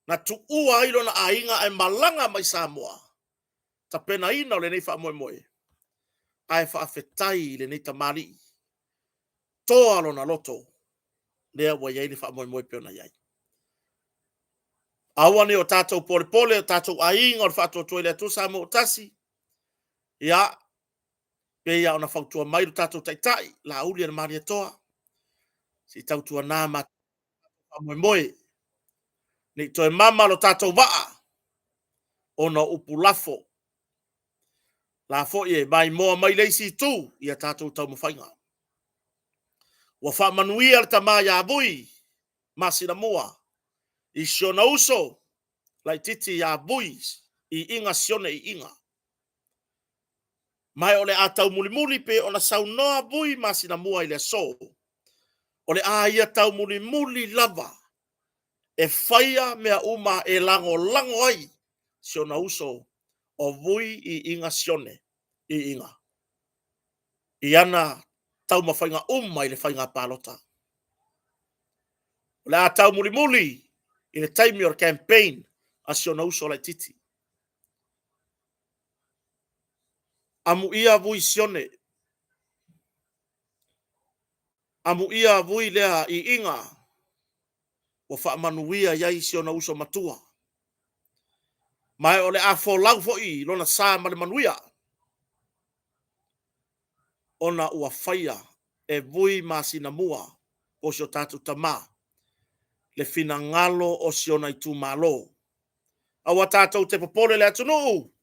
na tuua ai lona aiga ae malaga mai Samoa, tapenaina o lenei faamoemoe, ae faafetai i lenei tamalii, toa lona loto, lea ua i ai le faamoemoe e pei ona i ai. Aua ne i o tatou polepole, o tatou aiga o le Faatuatua i le Atua Samoa ua Tasi, ia, pei lava ona fautua mai lo tatou Taitai, Laauli o le Malietoa, se i tautuana ma faamoemoe, ne i toe mama lo tatou vaa ona o upu lafo, la foi e maimoa mai le isi itu i a tatou taumafaiga. Ua faamanuia le tama ia Vui Masinamua i si ona uso laitiiti ia Vui Iiga Sione Iiga. Ma o le a taumulimuli pei ona saunoa Vui Masinamua i le aso, o le a ia taumulimuli lava e faia mea uma e lagolago ai si ona uso o Vui Iiga Sione Iiga i ana taumafaiga uma i le faiga palota. O le a taumulimuli i le taimi o le campaign a si ona uso laitiiti. Amuia Vui Sione, amuia Vui lea Iiga ua faamanuia i ai si ona uso matua. Ma o le a folau foi lona sa ma le manuia, ona ua faia e Vui Masinamua po o si o tatou tama le finagalo o si ona itumalo. Aua tatou te popole le atunuu,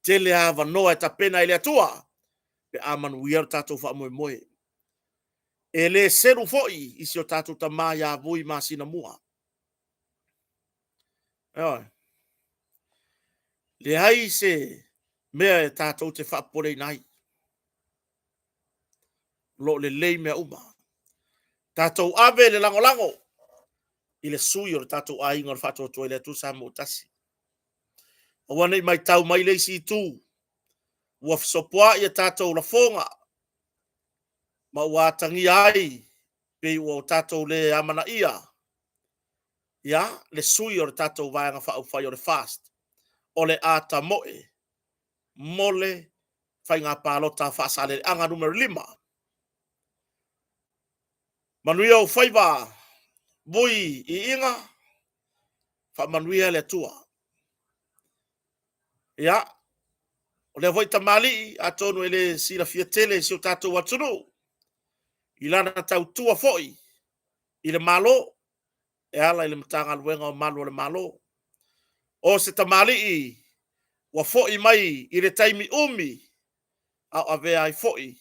tele avanoa e tapena e le Atua pe a manuia lo tatou faamoemoe. E le selu foi i si o tatou tama ia Vui Masinamua. Ioe. Leai se mea e tatou te faapopoleina ai. O lo o lelei mea uma. Tatou ave le lagolago i le sui o le tatou aiga o le Faatuatua i le Atua Samoa Tasi. Aua ne i matau mai le isi itu, ua fesopoai a tatou lafoga ma ua atagia ai pei ua o tatou le amanaia ia le sui o le tatou Vaega Faaupufai o le FAST o le a tamoe mo le faiga palota a Faasaleleaga Nu.5. Manuia ou faiva, Vui Iiga, faamanuia le Atua. Ia, o lea foi tamalii, atonu e le silafia tele e si o tatou atunuu, i lana tautua foi i le Malo, e ala i le Matagaluega o Malu o le Malo. O se tamalii ua foi mai i le taimi umi a o avea ai foi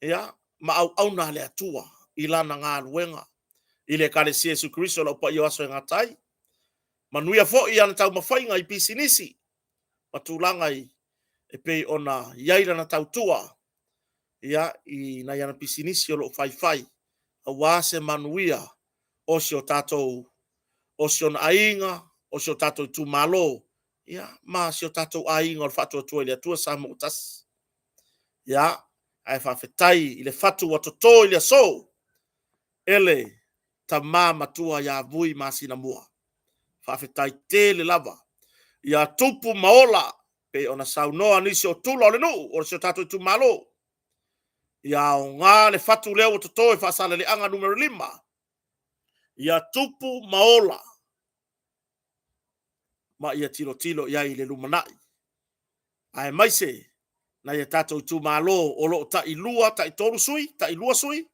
ia, ma auauna a le Atua i lana galuega i le Ekalesia Iesu Keriso o le Aupaia o Aso e Gata ai. Manuia foi ana taumafaiga i pisinisi ma tulaga e pei ona i ai lana tautua. ia, i nai ana pisinisi o lo o faifai, aua se manuia o si o tatou, o si ona aiga, o si o tatou itumalo, ia, ma si o tatou aiga o le Faatuatua i le Atua Samoa ua Tasi. Ia, ae faafetai i le fatu ua toto i le aso e le tama matua ia Vui Masinamua. Faafetai tele lava ia tupu ma ola pei ona saunoa nisi o tula o le nuu o si o tatou itumalo. Ia aoga le fatu lea ua toto e Faasaleleaga Nu.5, ia tupu ma ola ma ia tilotilo i ai i le lumanai, aemaise nai a tatou itumalo o lo o tailua, taitolu sui, tailua sui,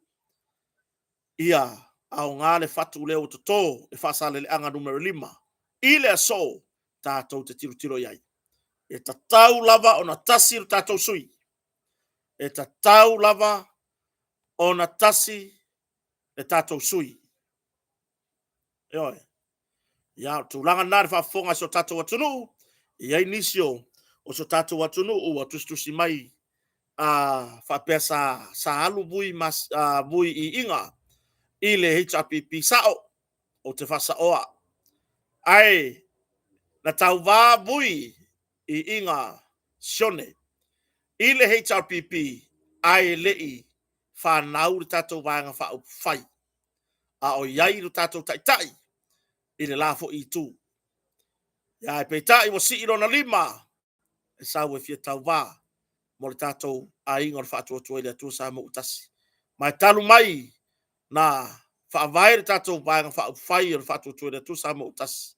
ia aoga le fatu lea ua toto e Faasaleleaga Nu.5 i le aso tatou te tilotilo i ai. E tatau lava ona tasi lo tatou sui. E tatau lava ona tasi le tatou sui. Ioe. Ia, o le tulaga lena i le faafofoga a si o tatou atunuu, e i ai nisi o si o tatou atunuu ua tusitusi mai faapea sa alu Vui, Vui i Iga i le HRPP. Sao, ou te faasaoa. Ae na tauva Vui i Iga Sione i le HRPP ae le i fanau le tatou Vaega Faaupufai, a o i ai lo tatou Taitai i le la foi itu. Ae peitai ua sii lona lima e sau e fia tauva mo le tatou aiga o le Faatuatua i le Atua Samoa ua Tasi. Ma e talu mai na faavae le tatou Vaega Faaupufai o le Faatuatua i le Atua Samoa ua Tasi,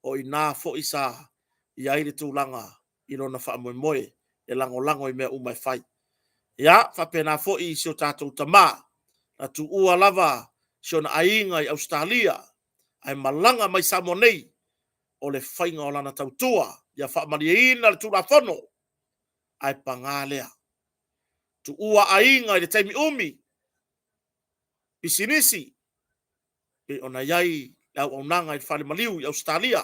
o i ina foi sa i ai le tulaga i lona faamoemoe e lagolago i mea uma e fai. Ia, faapena foi i si o tatou tama, na tuua lava si ona aiga i Ausetalia, ae malaga mai Samoa nei, o le faiga o lana tautua ia faamalieina le Tulafono, ae paga lea, tuua aiga i le taimi umi, pisinisi, pei ona i ai le auaunaga i le falemaliu i Ausetalia,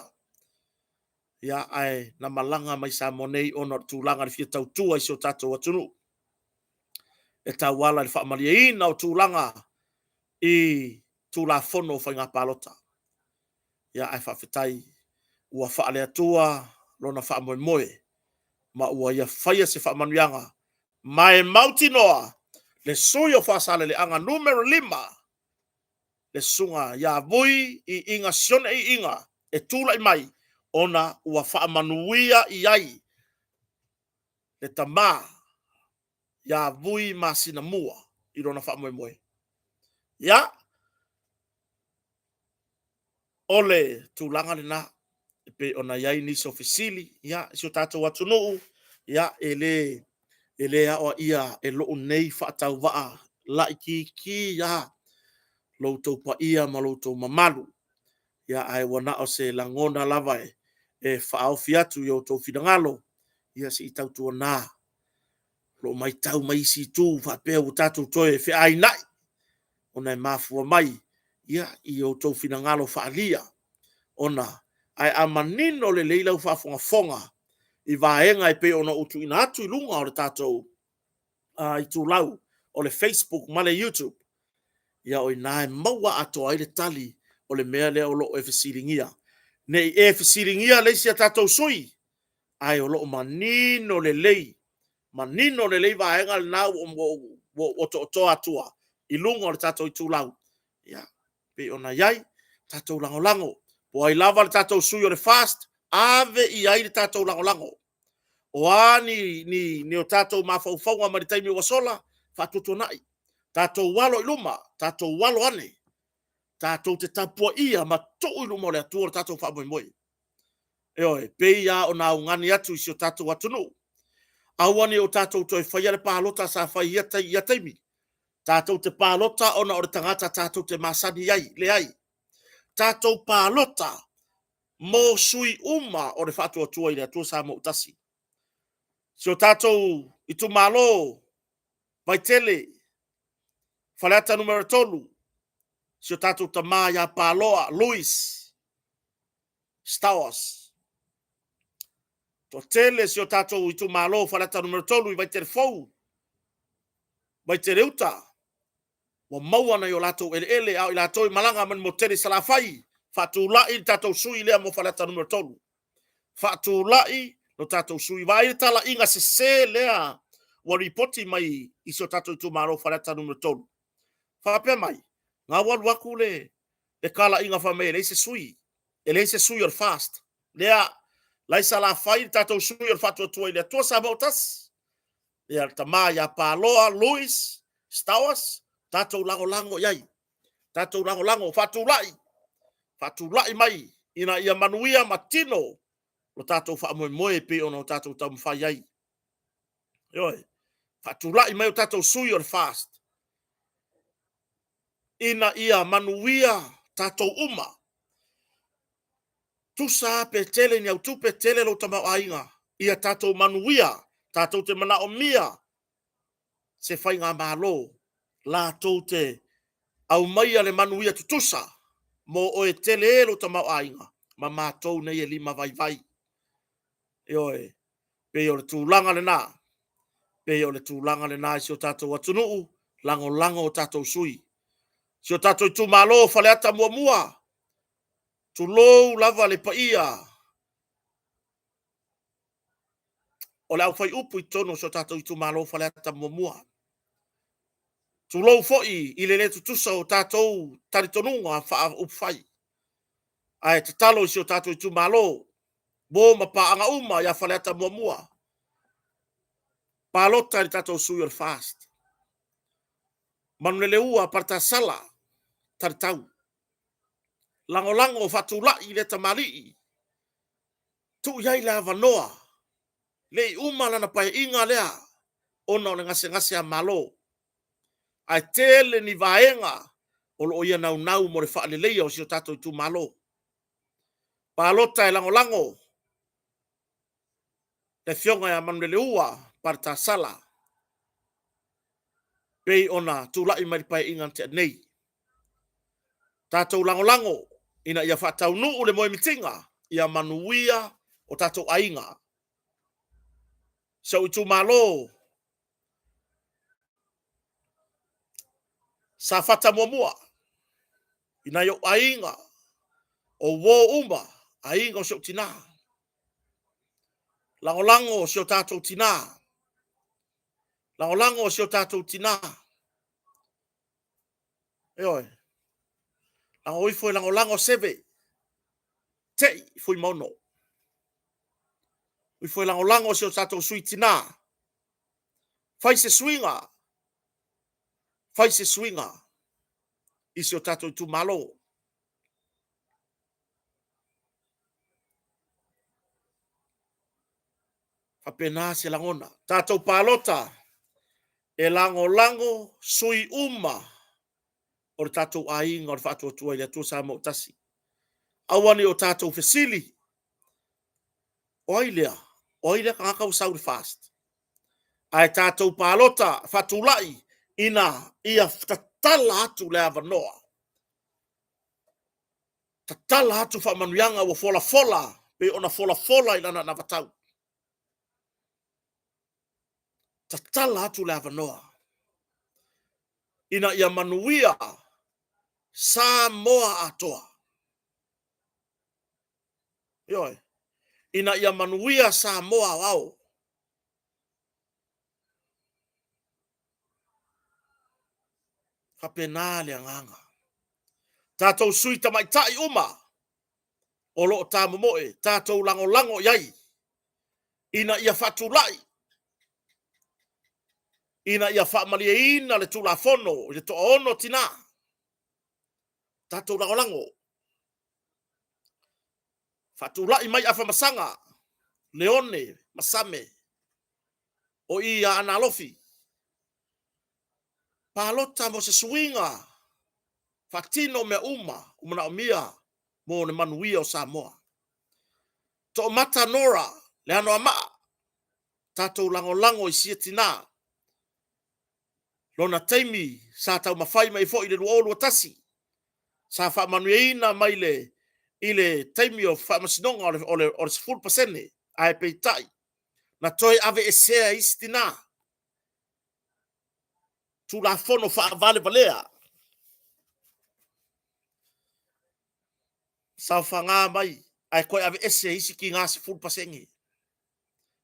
ia, ae na malaga mai Samoa nei ona o le tulaga i le fia tautua i si o tatou atunuu e tauala i le faamalieina o tulaga i Tulafono o Faiga Palota. Ia, ae faafetai ua faale-Atua lona faamoemoe ma ua ia faia se faamanuiaga ma e mautinoa le sui o Faasaleleaga Nu.5, le susuga ia Vui Iiga Sione Iiga e tulai mai ona ua faamanuia i ai le tama ia Vui Masinamua i lona faamoemoe. Ia, o le tulaga lena e pei ona i ai nisi o fesili, ia, si o tatou atunuu, ia, e le aoaia e lou nei faatauvaa laitiiti lava lo outou paia ma lo outou mamalu. Ia, ae ua na o se lagona lava e faaofi atu i outou finagalo, ia se i tautuana, o lo o matau mai isi itu faapea ua tatou toe feainai, ona e mafua mai i outou finagalo faaalia. Ae a manino lelei lau faafogafoga i vaega e pei ona ou tuuina atu i luga o le tatou itulau o le Facebook ma le YouTube, ia o i ina e maua atoa ai le tali o le mea lea o lo o e fesiligia. Ne i e fesiligia le isi a tatou sui, ae o lo o manino lelei, manino lelei vaega lena ua ou otootoa atua i luga o le tatou itulau, ia, pei ona i ai, tatou lagolago. Po o ai lava le tatou sui o le FAST, ave i ai le tatou lagolago. O a ni o tatou mafaufauga mai le taimi ua sola, faatuatuanai. Tatou alo i luma, tatou alo ane, tatou te tapuaia ma tuu i luma o le Atua lo tatou faamoemoe. Ioe, pei lava ona augani atu i si o tatou atunuu, aua ne i o tatou toe faia le palota sa fai i ia taimi. Tatou te palota ona o le tagata tatou te masani ai. Leai. Tatou palota mo sui uma o le Faatuatua i le Atua Samoa ua Tasi. Si o tatou itumalo Vaitele, Faleata Nu.3, si o tatou tama ia Paloa Louis Stowers. Toatele si o tatou itumalo Faleata Nu.3 i Vaitele Fou. Vaiteleuta, ua maua nai o latou eleele, a o i latou e malaga mai le motu tele i Salafai, faatulai le tatou sui lea mo Faleata Nu.3. Faatulai lo tatou sui. Vaai le talaiga sese lea ua lipoti mai i si o tatou itumalo Faleata Nu.3. Faapea mai, na ua alu atu le talaiga fai mai e leai se sui, e leai se sui o le FAST. Lea, la i Salafai le tatou sui o le Faatuatua i le Atua Samoa ua Tasi. Ia le tama ia Paloa Louis Stowers, tatou lagolago i ai. Tatou lagolago, faatulai, faatulai mai ina ia manuia ma tino lo tatou faamoemoe e pei ona o tatou taumafai ai. Ioe, faatulai mai o tatou sui o le FAST ina ia manuia tatou uma. Tusa pe tele ni au tupe, tele lou tamaoaiga, ia tatou manuia, tatou te manaomia se faigamalo latou te aumaia le manuia tutusa mo oe tele e lou tamaoaiga ma matou nei e lima vaivai. Ioe, pei o le tulaga lena, pei o le tulaga lena i si o tatou atunuu, lagolago o tatou sui. Si o tatou itumalo o Faleata 1, tulou lava le paia o le aufaiupu i totonu o si o tatou itumalo o Faleata 1. Tulou foi i le le tutusa o tatou talitonuga faaupufai. Ae tatalo i si o tatou itumalo, uo ma paaga uma ia Faleata 1, palota i le tatou sui o le FAST. Manuleleua Paletasala, Taletau. Lagolago faatulai lea tamalii, tuu i ai le avanoa, le i uma lana paeaiga lea ona o le gasegase a Malo. Ae tele ni vaega o lo o ia naunau mo le faaleleia o si o tatou itumalo. Palota e lagolago le Afioga ia Manuleleua Paletasala pei ona tulai mai le paeaiga na tea nei. Tatou lagolago ina ia faataunuu le moemitiga ia manuia o tatou aiga. Si ou itumalo Safata 1, i nai ou aiga, o uo uma, aiga o si ou tina. Lagolago si o tatou tina, lagolago si o tatou tina. Ioe. Lago ifo e lagolago Seve, tei Fuimaono. O ifo e lagolago si o tatou sui tina. Fai se suiga, fai se suiga i si o tatou itumalo. Faapena se lagona. Tatou palota e lagolago sui uma o le tatou aiga o le Faatuatua i le Atua Samoa ua Tasi. Aua ne i o tatou fesili, o ai lea? O ai lea tagata ua sau i le FAST? Ae tatou palota faatulai ina ia tatala atu le avanoa, tatala atu faamanuiaga ua folafola pei ona folafola i lana anavatau. Tatala atu le avanoa ina ia manuia Samoa atoa. Ioe, ina ia manuia Samoa aoao. Faapena le agaga. Tatou sui tamaitai uma o lo o tamomoe, tatou lagolago i ai ina ia faatulai, ina ia faamalieina le Tulafono i le toaono tina. Tatou lagolago. Faatulai mai Afamasaga, Leone ma Same, o i Aana Alofi. Palota mo se suiga, faatino mea uma ua manaomia mo le manuia o Samoa. Toomata Nora le Anoamaa, tatou lagolago i sia tina. Lona taimi sa taumafai mai foi i le 2021, sa faamanuiaina mai le i le taimi o faamasinoga o le 10%, ae peitai, na toe aveesea e isi tina. Tulafono faavalevalea. Saofaga mai ae toe aveese e isi tiga 10%.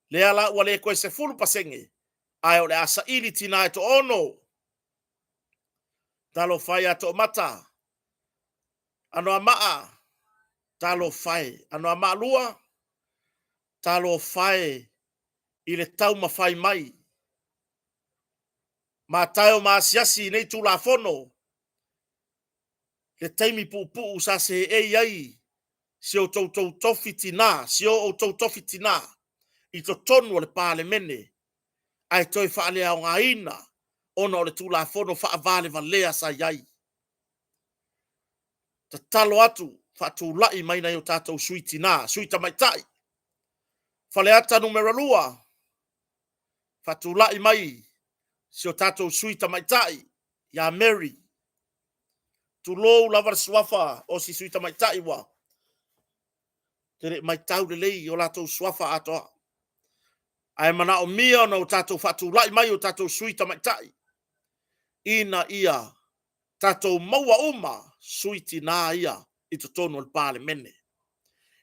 Lea la ua le toe 10% ae o le a saili tina e toaono. Talofa e ia Toomata, Anoamaa, talofa e, Anoamaa 2, talofa e i le taumafai mai. Mataio ma asiasi i nei Tulafono, le taimi puupuu sa seei ai si o outou tofi tina, si o outou tofi tina i totonu o le Palemene, ae toe faaleaogaina ona o le Tulafono faavalevalea sa i ai. Tatalo atu, faatulai mai nai o tatou sui tina, sui tamaitai. Faleata Nu.2, faatulai mai si o tatou sui tamaitai ia Mary. Tulou lava le suafa o si sui tamaitai ua te le i matau lelei i o latou suafa atoa. Ae manaomia ona o tatou faatulai mai o tatou sui tamaitai ina ia tatou maua uma sui tina ia i totonu o le Palemene,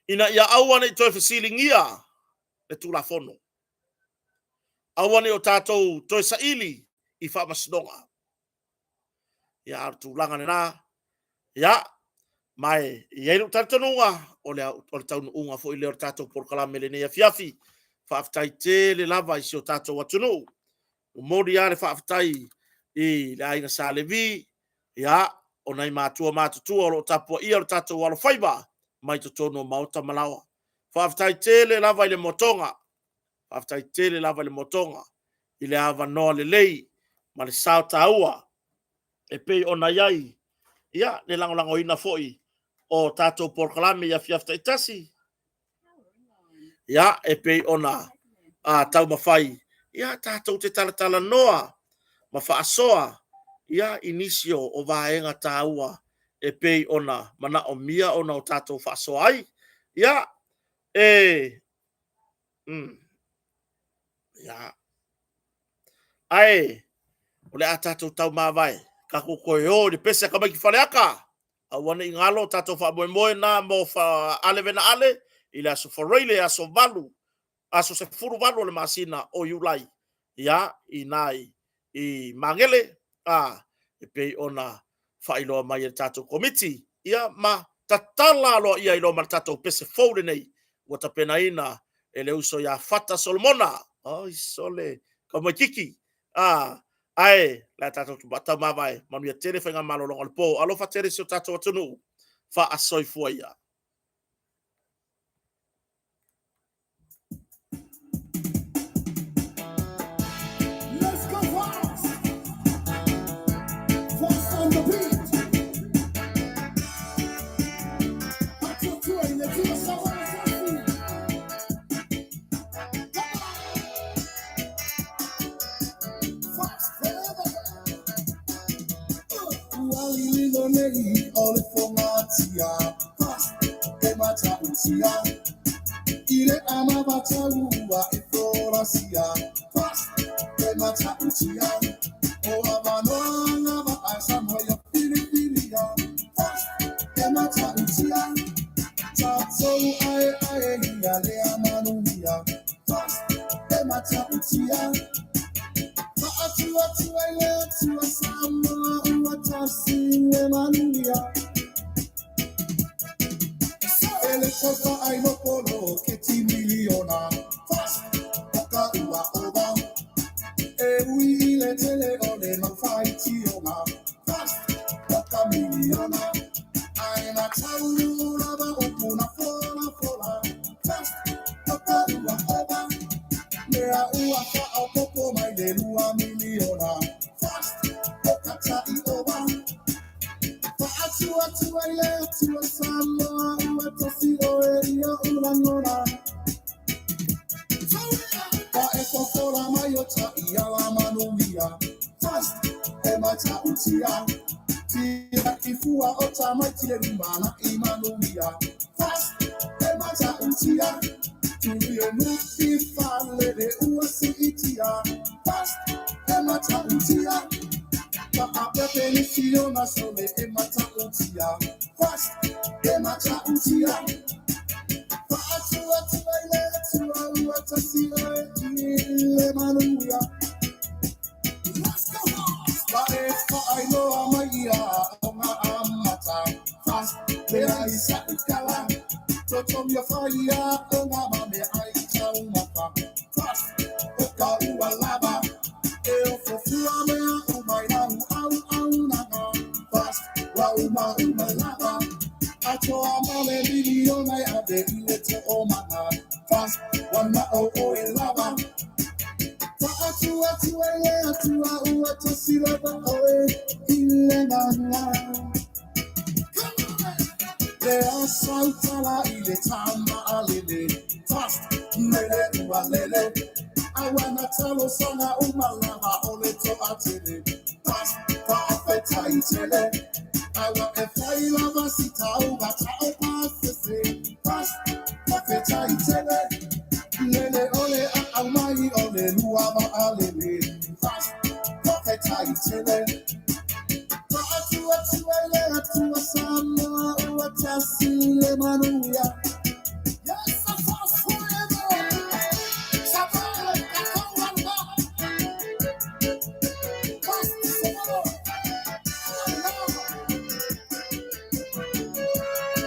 ina ia aua ne i toe fesiligia le Tulafono, aua ne i o tatou toe saili i faamasinoga. Ia, a o le tulaga lena, ia, ma e i ai lou talitonuga, o le taunuuga foi lea o le tatou polokalame i lenei afiafi. Faafetai tele lava i si o tatou atunuu. Momoli lava le faafetai i le aiga Sa Levi, ia, o nai matua matutua o lo o tapuaia lo tatou alofaiva mai totonu o maota ma laoa. Faafetai tele lava i le motoga, faafetai tele lava i le motoga i le avanoa lelei ma le sao taua e pei ona i ai ia le lagolagoina foi o tatou polokalame i afiafi taitasi, ia, e pei ona taumafai ia tatou te talatalanoa ma faasoa ia i nisi o vaega taua e pei ona manaomia ona o tatou faasoa ai. Ia, e ia. Ae o le a tatou taumavae, tatou toe o i le pese a tamaiti Faleata. Aua ne i galo tatou faamoemoe na mo Ale Vena Ale i le aso Faraile, aso 8, aso 18 o le masina o Iulai, ia, i ina i Magele, e pei ona faailoa mai e le tatou Komiti, ia ma tatala aloaia ai loa ma le tatou pese fou lenei ua tapenaina e le uso ia Fata Solomona. Oi sole, tamaitiiti. Ae o le a tatou taumavae, manuia tele faigamalologa o le po. Alofa tele i si o tatou atunuu, faasoifua ia. Let's go fast! Fast on the beat! Atuatua i le tua saoa tasi. Come on! Fast forever! Ua lililo nei o le fogatia. Fast e matautia. I le amava ua e folasia. Fast e matautia. O avanoa va a Samoa ia filifilia. Fast e matautia. Tatou ae ae ia lea manuia. Fast e matautia. Faatuatua i le Atua Samoa ua tasi le manuia. E le taufa ai no polo ke ti miliona. Fast o ka ua ova. E ui i le tele o le mau faitioga. Fast o ka miliona. Ae na taunu lava upu na fola fola. Fast o ka ua ova. Mea ua faaopoopo mai le 2 miliona. Fast o ka ta'i ova. Faatuatua i le Atua Samoa ua tofi oe ia ulagona. Pa e fofola mai o ta'i ala manuia. Fast e matautia. Tiaki fua o tamaiti le lumana'i manuia. Fast e matautia. Tuli o nupi fale le ua siitia. Fast e matautia. tasi oe i le manuia. Pa e whaailoa mai ia o ngā amata. Fast, le ai sa ukala. Toto mia whaia o ngā mame ai taumata. Fast, o ka ua lava. E o fofua mea o mai lau au au nanga. Fast, wa uma uma lava. Atoa male miliona e ave i le te o manga. Fast, wana o o e lava. Atu atu e atu a ua tasi lava oe i le nganga. Le asautala i le tama a lele. Fast, mele ua lele. Awana talo sanga umalava o le toa tele. Fast, fa'afetai tele. Awa e fai lava si tauga ta o pasese. Fast, fa'afetai tele. Lele ole a au mai o le lua ma a lele. Fast, fa'afetai tele. Atu atu ele atu a Samoa ua tasi le manuia.